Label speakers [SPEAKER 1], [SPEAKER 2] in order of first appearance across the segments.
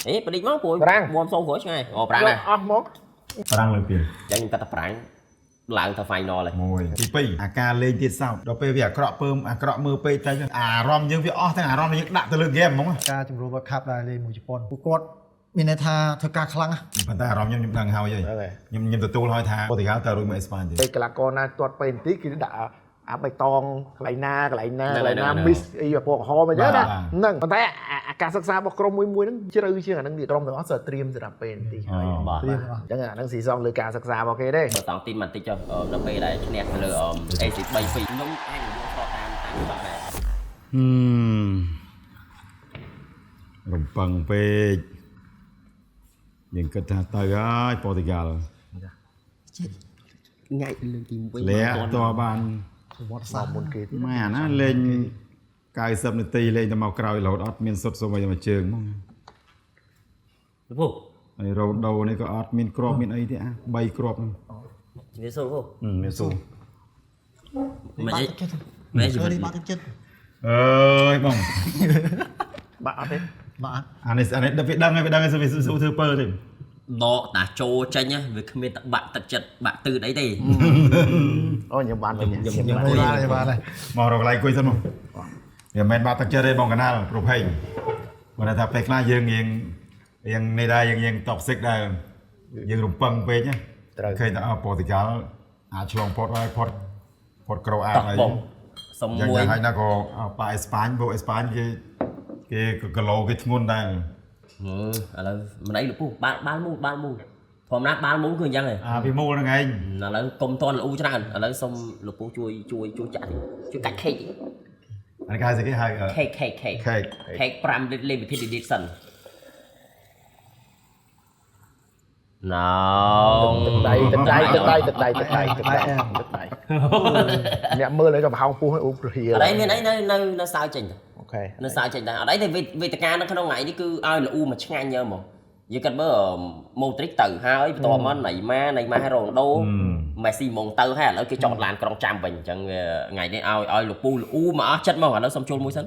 [SPEAKER 1] អេបឌិចមកព្រោះមួមសូក្រោយឆ្ងាយអូប្រាំងណា
[SPEAKER 2] អស់មក
[SPEAKER 3] ប្រាំងលើពី
[SPEAKER 1] ចឹងខ្ញុំកាត់តែប្រាំងឡើងទៅ final ហើយ
[SPEAKER 3] មួយទី2អាការលេងទៀតសោតដល់ពេលវាអាក្រក់ពើមអាក្រក់មើលពេកទៅអារម្មណ៍យើងវាអស់ទាំងអារម្មណ៍យើងដាក់ទៅលើហ្គេមហ្មង
[SPEAKER 4] ការជំរុញ World Cup ដែរលេងមួយជប៉ុនពួកគាត់មានន័យថាធ្វើការខ្លាំងណាស់
[SPEAKER 3] ប៉ុន្តែអារម្មណ៍ខ្ញុំខ្ញុំដឹងហើយខ្ញុំខ្ញុំទទួលហើយថាប៉ូទុយហ្គាល់ទៅរួចមកអេស្ប៉ាញទេ
[SPEAKER 2] ពេលកីឡាករណាទាត់ពេលបន្តិចគេដាក់អាបៃតងកន្លែងណាកន្លែងណាកន្លែងណា miss អីពណ៌ក្រហមអញ្ចឹងណាហ្នឹងប៉ុន្តែអាការសិក្សារបស់ក្រុមមួយមួយហ្នឹងជ្រៅជាងអាហ្នឹងទៀតក្រុមទាំងអស់សើត្រៀមសម្រាប់ពេលបន្តិចហើយ
[SPEAKER 1] បាទ
[SPEAKER 4] ត្រៀមអស់
[SPEAKER 2] អញ្ចឹងអាហ្នឹងស៊ីសងលើការសិក្សារបស់គេទេ
[SPEAKER 1] បើតង់ទីនបន្តិចចុះនៅពេលដែលឈ្នះទៅលើ AC 3 2ខ្ញុំអាចនឹងយកស្របតាមតាមច្បាប់ដែរ
[SPEAKER 3] ហឹមរំពឹងពេកយើងគិតថាទៅហើយប៉ូទុយហ្គាល់
[SPEAKER 1] ថ្ងៃលើកទី1
[SPEAKER 3] លាក់តបាន
[SPEAKER 4] ប្រវត្តិសាស្ត្រ
[SPEAKER 2] មុនគេទៀត
[SPEAKER 3] ម៉ែអាណាលេង90នាទីលេងទៅមកក្រោយរហូតអត់មានសុទ្ធសូម្បីតែមួយជើងហ្មង
[SPEAKER 1] លោកពូ
[SPEAKER 3] ហើយរ៉ូដូនេះក៏អត់មានគ្រាប់មានអីទេអា3គ្រាប់ហ្នឹង
[SPEAKER 1] ជំរាបសួរលោកពូ
[SPEAKER 3] មានស៊ូ
[SPEAKER 1] មិនអី
[SPEAKER 4] បាក់ទឹកចិត្ត
[SPEAKER 1] មែនជីវិត
[SPEAKER 4] នេះបាក់ទឹកចិត្ត
[SPEAKER 3] អើយបង
[SPEAKER 2] បាក់អត់ទេ
[SPEAKER 4] បាក់
[SPEAKER 3] អានេះអានេះវាដឹងហើយវាដឹងហើយវាស៊ូធ្វើពើទេ
[SPEAKER 1] ដកតាចូលចេញណាវាគ្មានតបាក់ទឹកចិត្តបាក់ទឺតអីទេ
[SPEAKER 2] អូខ្ញុំបានវិញ
[SPEAKER 1] ខ្ញុំ
[SPEAKER 2] ខ្ញុំ
[SPEAKER 1] ខ្ញុំ
[SPEAKER 2] បាន
[SPEAKER 4] បានបានហើយ
[SPEAKER 3] មករកកន្លែងអង្គុយសិនមកវាមិនមែនបាត់ទឹកចិត្តទេបងកណាលប្រភេទគាត់ថាពេលខ្លះយើងរៀងរៀងនេះដែរយើងរៀងតបសិកដែរយើងរំពឹងពេកណាឃើញថាអប៉ូទុយហ្គាល់អាចឆ្លងផុតហើយផុតផុតក្រូអាត
[SPEAKER 1] តោះ
[SPEAKER 3] ហើយ
[SPEAKER 1] បងសុំ
[SPEAKER 3] យ៉ាង
[SPEAKER 1] មួយ
[SPEAKER 3] យ៉ាងហើយណាក៏ប៉ាអេស្ប៉ាញពួកអេស្ប៉ាញគេគេគីឡូគេធ្ងន់ដែរ
[SPEAKER 1] ឥឡូវមិនអីលោកពូបាល់បាល់មូលបាល់មូលធម្មតាបាល់មូលគឺអញ្ចឹងឯង
[SPEAKER 3] អាពីមូលហ្នឹងឯង
[SPEAKER 1] ឥឡូវកុំតន់ល្អូច្រើនឥឡូវសុំលោកពូជួយជួយជួយចាក់តិចជួយកាច់ខេក
[SPEAKER 3] អានេះគេហៅស្អីគេហៅ
[SPEAKER 1] ខេកខេកខេក
[SPEAKER 3] ខេក
[SPEAKER 1] ខេក5 limited edition ណោ
[SPEAKER 2] ទឹកដៃទឹកដៃទឹកដៃទឹកដៃទឹកដៃទឹកដៃទឹកដៃអ្នកមើលឲ្យក៏ប្រហោងពោះអូព្រា
[SPEAKER 1] អត់អីមានអីនៅនៅនៅសើចេញទៅ
[SPEAKER 2] okay
[SPEAKER 1] នៅសើចេញដែរអត់អីទេវេទិកានៅក្នុងថ្ងៃនេះគឺឲ្យល្អូមកឆ្ងាញ់យើហ្មងយើងគិតមើលម៉ូទ្រិកទៅហើយបន្ទាប់មកណៃម៉ាណៃម៉ាហើយរ៉ូណាល់ដូមេស៊ីហ្មងទៅហើយឥឡូវគេចតឡានក្រុងចាំវិញអញ្ចឹងវាថ្ងៃនេះឲ្យឲ្យលោកពូល្អូមកអស់ចិត្តហ្មងឥឡូវសុំចូលមួយសិន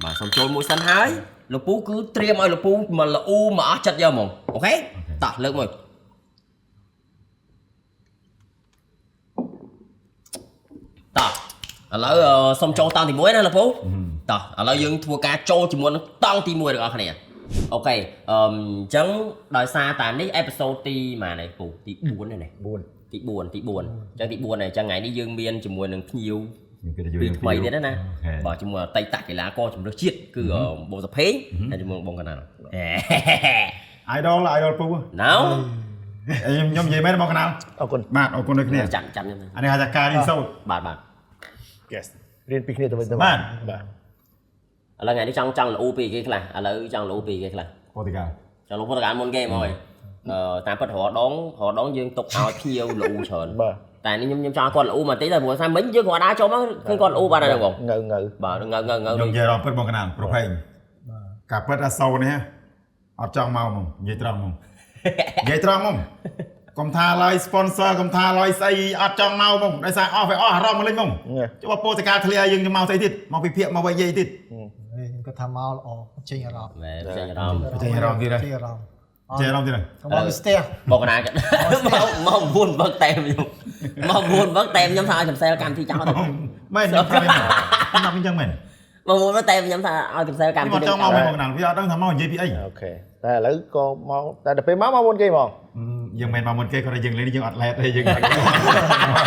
[SPEAKER 1] បាទសុំចូលមួយសិនហើយលោកពូគឺត្រៀមឲ្យលោកពូមកល្អូមកអស់ចិត្តយកហ្មង okay តោះលើកមួយតោះឥឡូវសុំចូលតង់ទី1ណាលោកពូតោះឥឡូវយើងធ្វើការចូលជាមួយនឹងតង់ទី1ទាំងអស់គ្នា okay អញ្ចឹងដោយសារតានេះ episode ទីម៉ានឯងពូទី4នេះ
[SPEAKER 2] 4
[SPEAKER 1] ទី4ទី4អញ្ចឹងទី4ហើយអញ្ចឹងថ្ងៃនេះយើងមានជាមួយនឹងភ្ញៀវ
[SPEAKER 3] គេទៅ
[SPEAKER 1] ពីថ្មីទៀតណា
[SPEAKER 3] okay
[SPEAKER 1] បាទជាមួយអតីតកីឡាករជម្រើសជាតិគឺបងសុភេងហើយជាមួយបងកណាល់
[SPEAKER 3] idol idol ពូ
[SPEAKER 1] ណៅ
[SPEAKER 3] ខ្ញុំខ្ញុំនិយាយមែនបងកណាល
[SPEAKER 2] អរគុណ
[SPEAKER 3] បាទអរគុណដូចគ្នា
[SPEAKER 1] ចាំចាំខ្ញុំ
[SPEAKER 3] អានេះហៅថាការរៀនសូត្រ
[SPEAKER 1] បាទបាទ
[SPEAKER 2] Yes រៀនពីគ្នាទៅវិញទៅ
[SPEAKER 3] បាទ
[SPEAKER 2] បាទ
[SPEAKER 1] ឥឡូវថ្ងៃនេះចង់ចង់ល្អូពីគេខ្លះឥឡូវចង់ល្អូពីគេខ្លះ
[SPEAKER 3] ប៉ូទុយហ្គាល់
[SPEAKER 1] ចង់ល្អូប៉ូទុយហ្គាល់មុនគេមកហើយអឺតាមពិតរដងរដងយើងទុកឲ្យភ្ញៀវល្អូច្រើន
[SPEAKER 2] បាទ
[SPEAKER 1] តែនេះខ្ញុំខ្ញុំចង់ឲ្យគាត់ល្អូមកតិចតែព្រោះថាមិញយើងគ្រាន់ដើរចូលមកឃើញគាត់ល្អូបាត់ហើយបង
[SPEAKER 2] ងើងើ
[SPEAKER 1] បាទងើងើងើ
[SPEAKER 3] ខ្ញុំនិយាយរំពិតបងកណាលប្រភេទការពិតអាសូនេះអត់ចង់មកហ្មងនិយាយត្រង់ហ្មងនិយាយត្រង់ហ្មងកុំថាឡើយ sponsor កុំថាឡើយស្អីអត់ចង់មកហ្មងដោយសារអស់វាអស់អារម្មណ៍មកលេងហ្មងចុះបើប៉ូទុយហ្គាល់ធ្លាយយើងមកស្អីទៀតមកវិភាគមកវិញនិយាយទៀត
[SPEAKER 4] ខ្ញុំគាត់ថាមកល្អចេញអារម្មណ៍
[SPEAKER 1] មែនចេញអារម្មណ៍
[SPEAKER 3] ចេញអារម្មណ៍ទៀតហើយ
[SPEAKER 4] ចេញអារម្មណ៍
[SPEAKER 3] ចេះអារម្មណ៍ទៀតហើយ
[SPEAKER 4] កុំឲ្យវាស្ទះ
[SPEAKER 1] បងកណាមកមក9វឹកតែខ្ញុំមក9វឹកតែខ្ញុំថាឲ្យកំសែលកម្មវិធីចោលទៅ
[SPEAKER 3] មែនខ្ញុំថាអញ្ចឹងមែន
[SPEAKER 1] មក9វឹកតែខ្ញុំថាឲ្យកំសែលកម្មវិធី
[SPEAKER 3] ខ្ញុំអត់ចង់មកមែនបងកណាលវាអត់ដឹងថាមកនិយាយពីអី
[SPEAKER 2] okay តែឥឡូវក៏មកតែដល់ពេលមកមកមុនគេហ្មង
[SPEAKER 3] យើងមិនមកមុនគេគាត់ថាយើងលេងយើងអត់ឡែតទេយើងអត់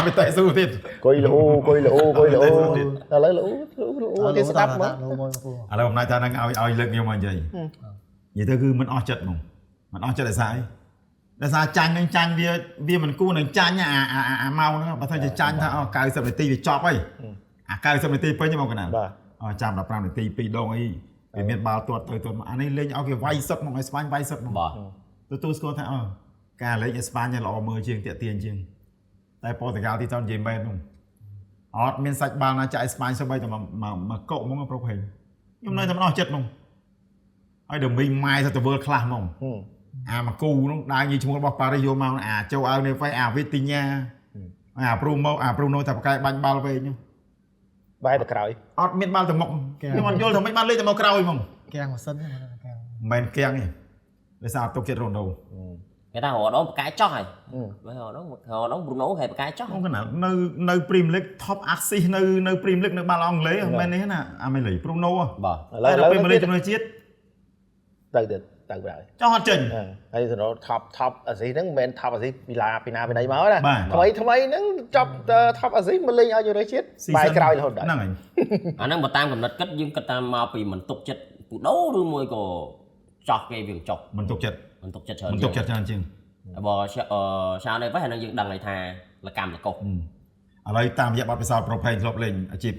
[SPEAKER 3] មិនតែស៊ូទៀត
[SPEAKER 2] គុយលូគុយលូគុយលូតែឥឡូវលូលូគេស្ដាប់មក
[SPEAKER 4] លោកមកពូ
[SPEAKER 3] ឥឡូវអំណាចថានឹងឲ្យឲ្យលើកខ្ញុំមកនិយាយនិយាយទៅគឺមិនអស់ចិត្តហ្មងមិនអស់ចិត្តដោយសារអីដោយសារចាញ់នឹងចាញ់វាវាមិនគួរនឹងចាញ់អាអាអាម៉ោងហ្នឹងបើថាជាចាញ់ថាអូ90នាទីវាចប់ហើយអា90នាទីពេញហ្មងកណា
[SPEAKER 2] បាទ
[SPEAKER 3] អចាំ15នាទី2ដងអីវាមានបាល់ទាត់ទៅទាត់មកអានេះលេងឲ្យគេវាយសឹកមកឲ្យស្វាញ់វាយសឹកមក
[SPEAKER 1] បាទ
[SPEAKER 3] ទទួលស្គាល់ថាអូការលេងអេស្ប៉ាញល្អមើលជាងតាក់ទាញជាងតែប៉ូទុយហ្គាល់ទីតនិយាយមែននោះអត់មានសាច់បាល់ណាចាក់អេស្ប៉ាញសូម្បីតែមកមកកុកហ្មងប្រុសហេងខ្ញុំនៅតែមិនអស់ចិត្តហ្មងហើយដល់មីងម៉ែទៅទៅវើលខ្លះហ្មងអាមកគូនោះដើរញីឈ្មោះរបស់ប៉ារីសយកមកអាចូលឲ្យនេះហ្វៃអាវីទីញ៉ាអាព្រូម៉ូអាព្រូណូតែបកកែបាញ់បាល់វិញ
[SPEAKER 2] បែរទៅក្រោយ
[SPEAKER 3] អត់មានបាល់ទៅមុខខ្ញុំអត់យល់ថាមិនបានលេងទៅមកក្រោយហ្មង
[SPEAKER 4] កាំងម៉ាស៊ីនហ្នឹងកាំង
[SPEAKER 3] មិនមែនគៀងទេដោយសារទុកចិត្តរ៉ូណូ
[SPEAKER 1] គេថារ៉ូណូបកែចោះហើយបើរ៉ូណូរ៉ូណូប្រូណូហេបកែចោះ
[SPEAKER 3] បងកណានៅ Premier League top assist នៅ Premier League នៅបាល់អង់គ្លេសមិនមែននេះណាអាមេលីប្រូណូ
[SPEAKER 1] បាទ
[SPEAKER 2] ឥឡូវ
[SPEAKER 3] តែដល់ពេលមកលេងជំនឿជាតិ
[SPEAKER 2] ទៅទៀតទៅហើយ
[SPEAKER 3] ចោះអត់ចេញ
[SPEAKER 2] ហើយសំណោ top top អាស៊ីហ្នឹងមិនមែន top អាស៊ីពីឡាពីណាពីណីមកណា
[SPEAKER 3] បាទ
[SPEAKER 2] ថ្មីថ្មីហ្នឹងចប់ top អាស៊ីមកលេងឲ្យជម្រើសជាតិបាយក្រោយរហូតដល់
[SPEAKER 3] ហ្នឹងហើយ
[SPEAKER 1] អាហ្នឹងបើតាមកំណត់គិតយើងគិតតាមមកពីមិនទុកចិត្តពូដូឬមួយក៏ចោះគេវាមិនចោះ
[SPEAKER 3] មិនទុកចិត្ត
[SPEAKER 1] មិនទុកចិត្តច្រើន
[SPEAKER 3] មិនទុកចិត្តច្រើនជាង
[SPEAKER 1] បើឆាវនេះវិញអាហ្នឹងយើងដឹងហើយថាលកម្មលកុស
[SPEAKER 3] ឥឡូវតាមរយៈបទពិសោធន៍ប្រភេទធ្លាប់លេងអាជីព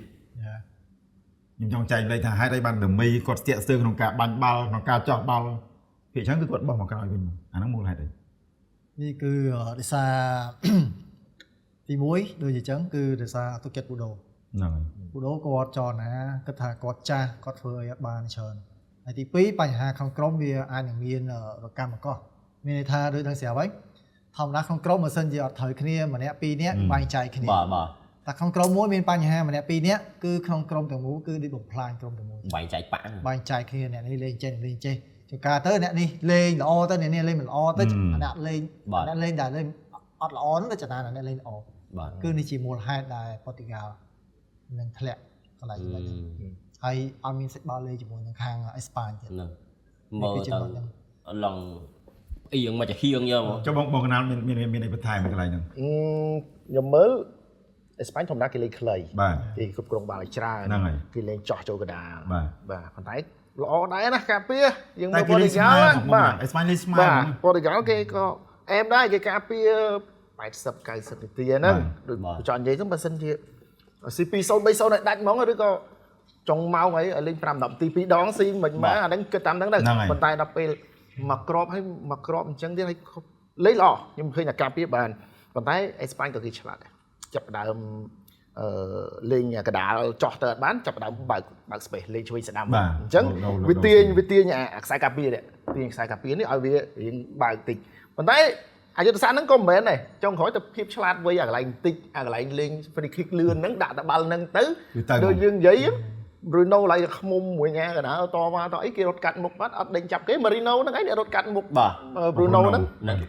[SPEAKER 3] ខ្ញុំចង់ចែកលេខថាហេតុអីបានដមីគាត់ស្ទាក់ស្ទើរក្នុងការបាញ់បាល់ក្នុងការចោះបាល់ភាគច្រើនគឺគាត់បោះមកក្រោយវិញអាហ្នឹងមូលហេតុអី
[SPEAKER 4] នេះគឺដោយសារទី1ដូចជាចឹងគឺដោយសារទុកចិត្តពូដូ
[SPEAKER 3] ហ្នឹងហើយ
[SPEAKER 4] ពូដូគាត់ចរណាគិតថាគាត់ចាស់គាត់ធ្វើអីអត់បានច្រើនហើយទី2បញ្ហាក្នុងក្រុមវាអាចនឹងមានរកម្មកោះមានន័យថាដូចដឹងស្រាប់ហើយធម្មតាក្នុងក្រុមបើសិនជាអត់ត្រូវគ្នាម្នាក់ពីរនាក់បែងចែកគ្នា
[SPEAKER 1] បាទបាទ
[SPEAKER 4] តែក្នុងក្រុមមួយមានបញ្ហាម្នាក់ពីរនាក់គឺក្នុងក្រុមទាំងមូលគឺដូចបំផ្លាញក្រុមទាំងមូល
[SPEAKER 1] បែងចែកបាក់
[SPEAKER 4] បែងចែកគ្នាអ្នកនេះលេងចេះលេងចេះជួនកាលទៅអ្នកនេះលេងល្អទៅអ្នកនេះលេងមិនល្អទៅអ្នកលេងអ្នកលេងដែលលេងអត់ល្អហ្នឹងទៅចំណានអ្នកលេងល្អ
[SPEAKER 1] បាទ
[SPEAKER 4] គឺនេះជាមូលហេតុដែលប៉ូទុយហ្គាល់នឹងធ្លាក់កន្លែងហ្នឹងហើយអត់មានសាច់បាល់លេងជាមួយនឹងខាងអេស្ប៉ាញទៀត
[SPEAKER 1] ហ្នឹងមើល
[SPEAKER 4] គឺជា
[SPEAKER 1] ទៅ
[SPEAKER 4] ចំណុចហ្នឹង
[SPEAKER 1] ឡងអៀងមកចាហៀងយកមក
[SPEAKER 3] ចុះបងបងកណាលមានមានមានអីបន្ថែមកន្លែងហ្នឹង
[SPEAKER 2] ខ្ញុំមើលអេស្ប៉ាញធម្មតាគេលេងខ្លី
[SPEAKER 3] បាទ
[SPEAKER 2] គេគ្រប់គ្រងបាល់ឲ្យច្រើន
[SPEAKER 3] ហ្នឹងហើយ
[SPEAKER 2] គេលេងចោះចូលកណ្ដាល
[SPEAKER 3] បាទ
[SPEAKER 2] បាទប៉ុន្តែល្អដែរណាការពារយើង
[SPEAKER 3] តែ
[SPEAKER 2] មើលប៉ូ
[SPEAKER 3] គេលេងស្
[SPEAKER 2] ទុយហ្គា
[SPEAKER 3] មើ
[SPEAKER 2] ល់បាទ
[SPEAKER 3] អេស្ប៉ាញលេងស្មើ
[SPEAKER 2] បាទប៉ូទុយហ្គាល់គេក៏អែមដែរគេការពារ80 90នាទីហ្នឹងដូចចង់និយាយទៅបើសិនជាស៊ី2 0 3 0ឲ្យដាច់ហ្មងឬក៏ចុងម៉ោងអីឲ្យលេង5 10នាទី2ដងស៊ីមិនមកអាហ្នឹងគិតតាមហ្នឹងទៅប៉ុន្តែដល់ពេលមកក្របឲ្យមកក្របអញ្ចឹងទៀតឲ្យលេងល្អខ្ញុំឃើញតែការពារបានប៉ុន្តែអេស្ប៉ាញក៏គេឆ្លាតដែរចាប់ផ្ដើមអឺលេងកដាលចោះទៅអត់បានចាប់ផ្ដើមបើក space លេងឆ្វេងស្ដាំអញ្ចឹងវាទាញអាខ្សែការពារនេះទាញខ្សែការពារនេះឲ្យវារៀងបើកតិចប៉ុន្តែអាយុទ្ធសាស្ត្រហ្នឹងក៏មិនមែនដែរចុងក្រោយទៅភាពឆ្លាតវៃអាកន្លែងតិចអាកន្លែងលេង free kick លឿនហ្នឹងដាក់តែបាល់ហ្នឹងទៅ
[SPEAKER 3] គឺទៅ
[SPEAKER 2] ដូចយើងនិយាយ Bruno ឡៃខ្មុំមួយញ៉ាកណ្ដាលតវ៉ាតអីគេរត់កាត់មុខបាត់អត់ដេញចាប់គេ Marino ហ្នឹងឯងអ្នករត់កាត់មុខ
[SPEAKER 1] បាទ
[SPEAKER 2] Bruno ហ្នឹង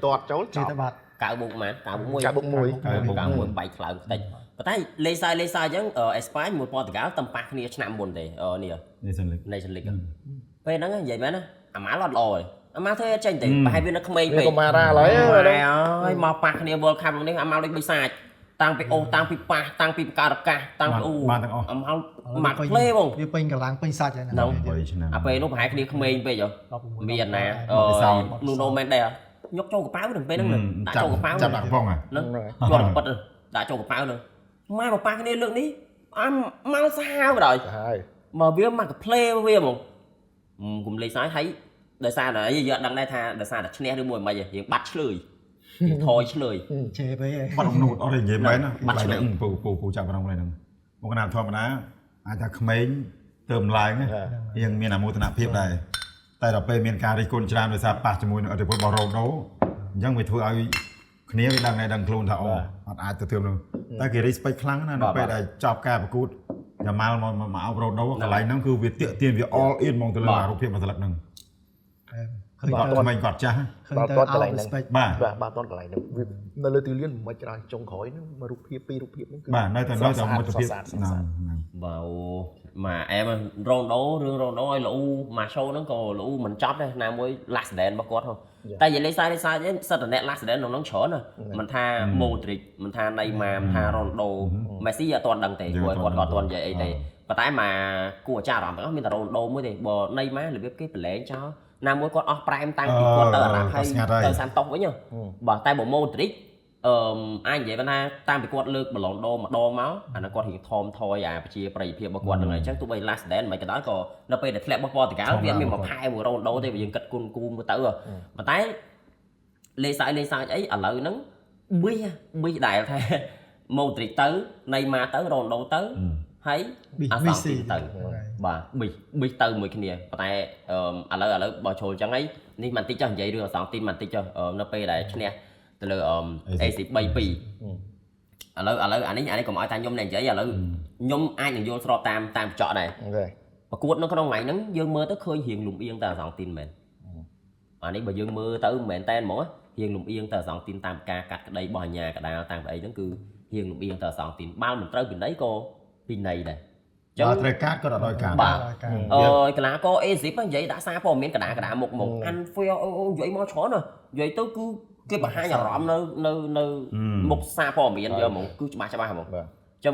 [SPEAKER 2] ទាត់ចូល
[SPEAKER 4] ជិះទៅបាត់
[SPEAKER 1] 9បូកម៉ាន9បូក1
[SPEAKER 2] 9បូក1
[SPEAKER 1] 9បូក1បែកថ្លើមតិចប៉ុន្តែលេសាយលេសាយអញ្ចឹងអេស្ប៉ាញមួយប៉ូទុយហ្គាល់តំប៉ះគ្នាឆ្នាំមុនទេនេះ
[SPEAKER 3] នេះសិនលេង
[SPEAKER 1] Nation League ពេលហ្នឹងនិយាយមែនណាអាម៉ាល់អត់ល្អទេអាម៉ាល់ធ្វើអត់ចេញទេប្រហែលវានៅក្មេងពេក
[SPEAKER 2] វាកុមារាឡើយ
[SPEAKER 1] ហើយមកប៉ះគ្នា World Cup នេះអាម៉ាល់ដូចបិសាចតាំងពីអូសតាំងពីប៉ះតាំងពីបង្កើតឱកាសតាំងពីអូ
[SPEAKER 3] បានទាំងអស់
[SPEAKER 1] អាម៉ាល់មកផ្លេបង
[SPEAKER 4] វាពេញកម្លាំងពេញសាច់ហើយណា
[SPEAKER 3] 8ឆ្នាំ
[SPEAKER 1] អាពេលនោះប្រហែលគ្នាក្មេងពេកហ៎មានណានូណូមែនដែរញុកចូលកប៉ៅនឹងពេលហ្នឹងដាក់ចូលកប៉ៅ
[SPEAKER 3] ចាប់ដាក់កំប៉ុង
[SPEAKER 1] ហ្នឹងជាប់ប៉ិតដាក់ចូលកប៉ៅហ្នឹងម៉ែមកប៉ះគ្នាលើកនេះអាម៉ាល់សាហាវបណ្ដោយ
[SPEAKER 2] ហើយ
[SPEAKER 1] មកវាមកកាផ្លេវាហ្មងកុំលេងសើចហើយដោយសារតែយើងអត់ដឹងដែរថាដោយសារតែឈ្នះឬមួយមិនហ្មងយើងបាត់ឆ្លើយយើងថយឆ្លើយ
[SPEAKER 4] ជេរពេក
[SPEAKER 3] បាត់អំនួតអត់ទេនិយាយមែនណាបាត់ឆ្លើយពូពូពូចាប់អារម្មណ៍ហ្នឹងមកកណាធម្មតាអាចថាក្មេងទៅម្ឡើងរៀងមានអមោទនភាពដែរតែដល់ពេលមានការរិះគន់ច្រើនដោយសារប៉ះជាមួយនឹងឥទ្ធិពលរបស់រ៉ូណូអញ្ចឹងវាធ្វើឲ្យគ្នាវាដឹងដែរដឹងខ្លួនថាអូអត់អាចទៅធ្វើនោះតែគេ respect ខ្លាំងណាស់នៅពេលដែលចប់ការប្រកួតយ៉ាម៉ាល់មកមកអោបរ៉ូណូកន្លែងហ្នឹងគឺវាទាក់ទាញវា all in ហ្មងទៅលើរូបភាពមួយស្លឹកហ្នឹង
[SPEAKER 4] ឃើញ
[SPEAKER 3] គាត់ក្មេងគាត់ចាស់
[SPEAKER 4] ទៅ
[SPEAKER 2] ដល់កន្លែងហ្នឹង
[SPEAKER 4] respect
[SPEAKER 3] បាទ
[SPEAKER 2] បាទបាទតន់កន្លែងហ្នឹងវានៅលើទីលានមិនច្រើនចុងក្រោយហ្នឹងមករូបភាពពីររូបភាពហ្នឹងគឺ
[SPEAKER 3] បាទនៅតែមិត្តភាព
[SPEAKER 2] ហ្នឹង
[SPEAKER 1] បាទអូម៉ាអែមរ៉ូណូរឿងរ៉ូណូឲ្យលូម៉ាសូហ្នឹងក៏លូមិនចប់ដែរណាមួយ last dance របស់គាត់ហ៎តែនិយាយលេងសាយលេងសាយសិតតែអ្នក last dance ក្នុងហ្នឹងច្រើនណាមិនថា Modric មិនថា Neymar មិនថា Ronaldo Messi អត់ទាន់ដឹងទេព្រោះគាត់ក៏អត់ទាន់និយាយអីទេប៉ុន្តែមកគួរចាអារម្មណ៍ទាំងអស់មានតែ Ronaldo មួយទេបើ Neymar របៀបគេប្រឡែងចោលណាមួយគាត់អស់ប្រែមតាំងពីគាត់ទៅអារ៉ាប់ហើយទៅសាន់តុសវិញបាទតែបើ Modric អឺអាចនិយាយបានថាតាំងពីគាត់លើកបាឡុងដូម្ដងមកអាហ្នឹងគាត់រៀងថមថយអាប្រជាប្រិយភាពរបស់គាត់ហ្នឹងហើយអញ្ចឹងទោះបី last dance មិនក៏ដោយក៏នៅពេលដែលធ្លាក់របស់ប៉ូទុយហ្គាល់វាមានមួយផែមួយរ៉ូណូទេបើយើងគិតគុណគូមើលទៅប៉ុន្តែលេសើចលេសើចអីឥឡូវហ្នឹងប៊ីប៊ីដែលថាម៉ូទ្រិកទៅណៃម៉ាទៅរ៉ូណូទៅហើយអាសង់ទីទៅបាទប៊ីប៊ីទៅមួយគ្នាប៉ុន្តែឥឡូវបើចូលអញ្ចឹងហើយនេះមិនតិចចុះនិយាយរឿងអាសង់ទីមិនតិចចុះនៅពេលដែលឈ្នះទៅលើ AC 3 2ឥឡូវអានេះកុំឲ្យថាខ្ញុំអ្នកនិយាយឥឡូវខ្ញុំអាចនឹងយល់ស្របតាមតាមកញ្ចក់ដែរ
[SPEAKER 2] អូខេ
[SPEAKER 1] ប្រកួតនៅក្នុងថ្ងៃហ្នឹងយើងមើលទៅឃើញរៀងលំអៀងតែអាសង់ទីនមែន អានេះបើយើងមើលទៅមិនមែនតែនហ្មងរៀងលំអៀងទៅអាសង់ទីនតាមការកាត់ក្តីរបស់អាញាកដាលតាមអីហ្នឹងគឺរៀងលំអៀងទៅអាសង់ទីនបាល់មិនត្រូវពិន័យក៏ពិន័យដែរ
[SPEAKER 3] ចឹងត្រូវកាត់ក៏ដល់កាត់
[SPEAKER 1] បាទអើយកីឡាករអេស៊ីបនិយាយដាក់សារព័ត៌មានកដាកដាមុខមក unfair អូនិយាយមកច្រើនណានិយាយទៅគឺគេបង្ហាញអារម្មណ៍នៅនៅនៅមុខសារព័ត៌មានយកហ្មងគឺច្បាស់ច្បាស់ហ្មងចឹង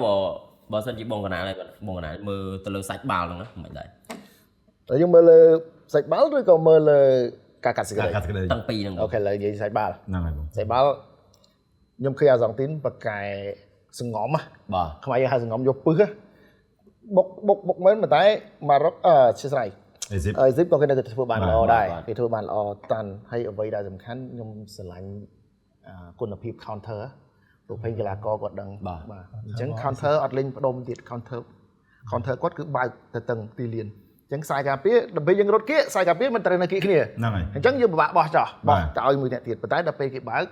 [SPEAKER 1] បើសិនជាបងកណាលបងកណាលមើលទៅលើសាច់បាល់ហ្នឹងមិនដែរ
[SPEAKER 2] តែយើងមើលលើសាច់បាល់ឬក៏មើលលើការកាត់សេចក្តី
[SPEAKER 1] ទាំងពីរហ្នឹង
[SPEAKER 2] អូខេលើនិយាយសាច់បាល់
[SPEAKER 3] ហ្នឹងហើយបង
[SPEAKER 2] សាច់បាល់ខ្ញុំឃើញអាសង់ទីនបកែសងំ
[SPEAKER 1] បាទ
[SPEAKER 2] ខ្មែរយើងហៅសងំយកពឹសបុកបុកបុកមែនប៉ុន្តែម៉ារ៉ុកអឺស្រ័យ
[SPEAKER 3] អេស៊ីប
[SPEAKER 2] អេស៊ីបក៏គេនៅធ្វើបានល្អដែរគេធ្វើបានល្អតាន់ហើយអ្វីដែលសំខាន់ខ្ញុំស្រឡាញ់គុណភាព counter ព្រោះពេញកីឡាករគាត់ដឹងបាទអញ្ចឹង counter អត់លេងផ្ដុំទៀត counter គាត់គឺបើកទៅតឹងទីលានអញ្ចឹងខ្សែការពារដើម្បីយើងរត់គៀកខ្សែការពារមិនត្រូវនៅគៀកគ្នា
[SPEAKER 3] ហ្នឹងហើយ
[SPEAKER 2] អញ្ចឹងយើងពិបាកបោះចោះបោះទៅឲ្យមួយអ្នកទៀតប៉ុន្តែដល់ពេលគេបើក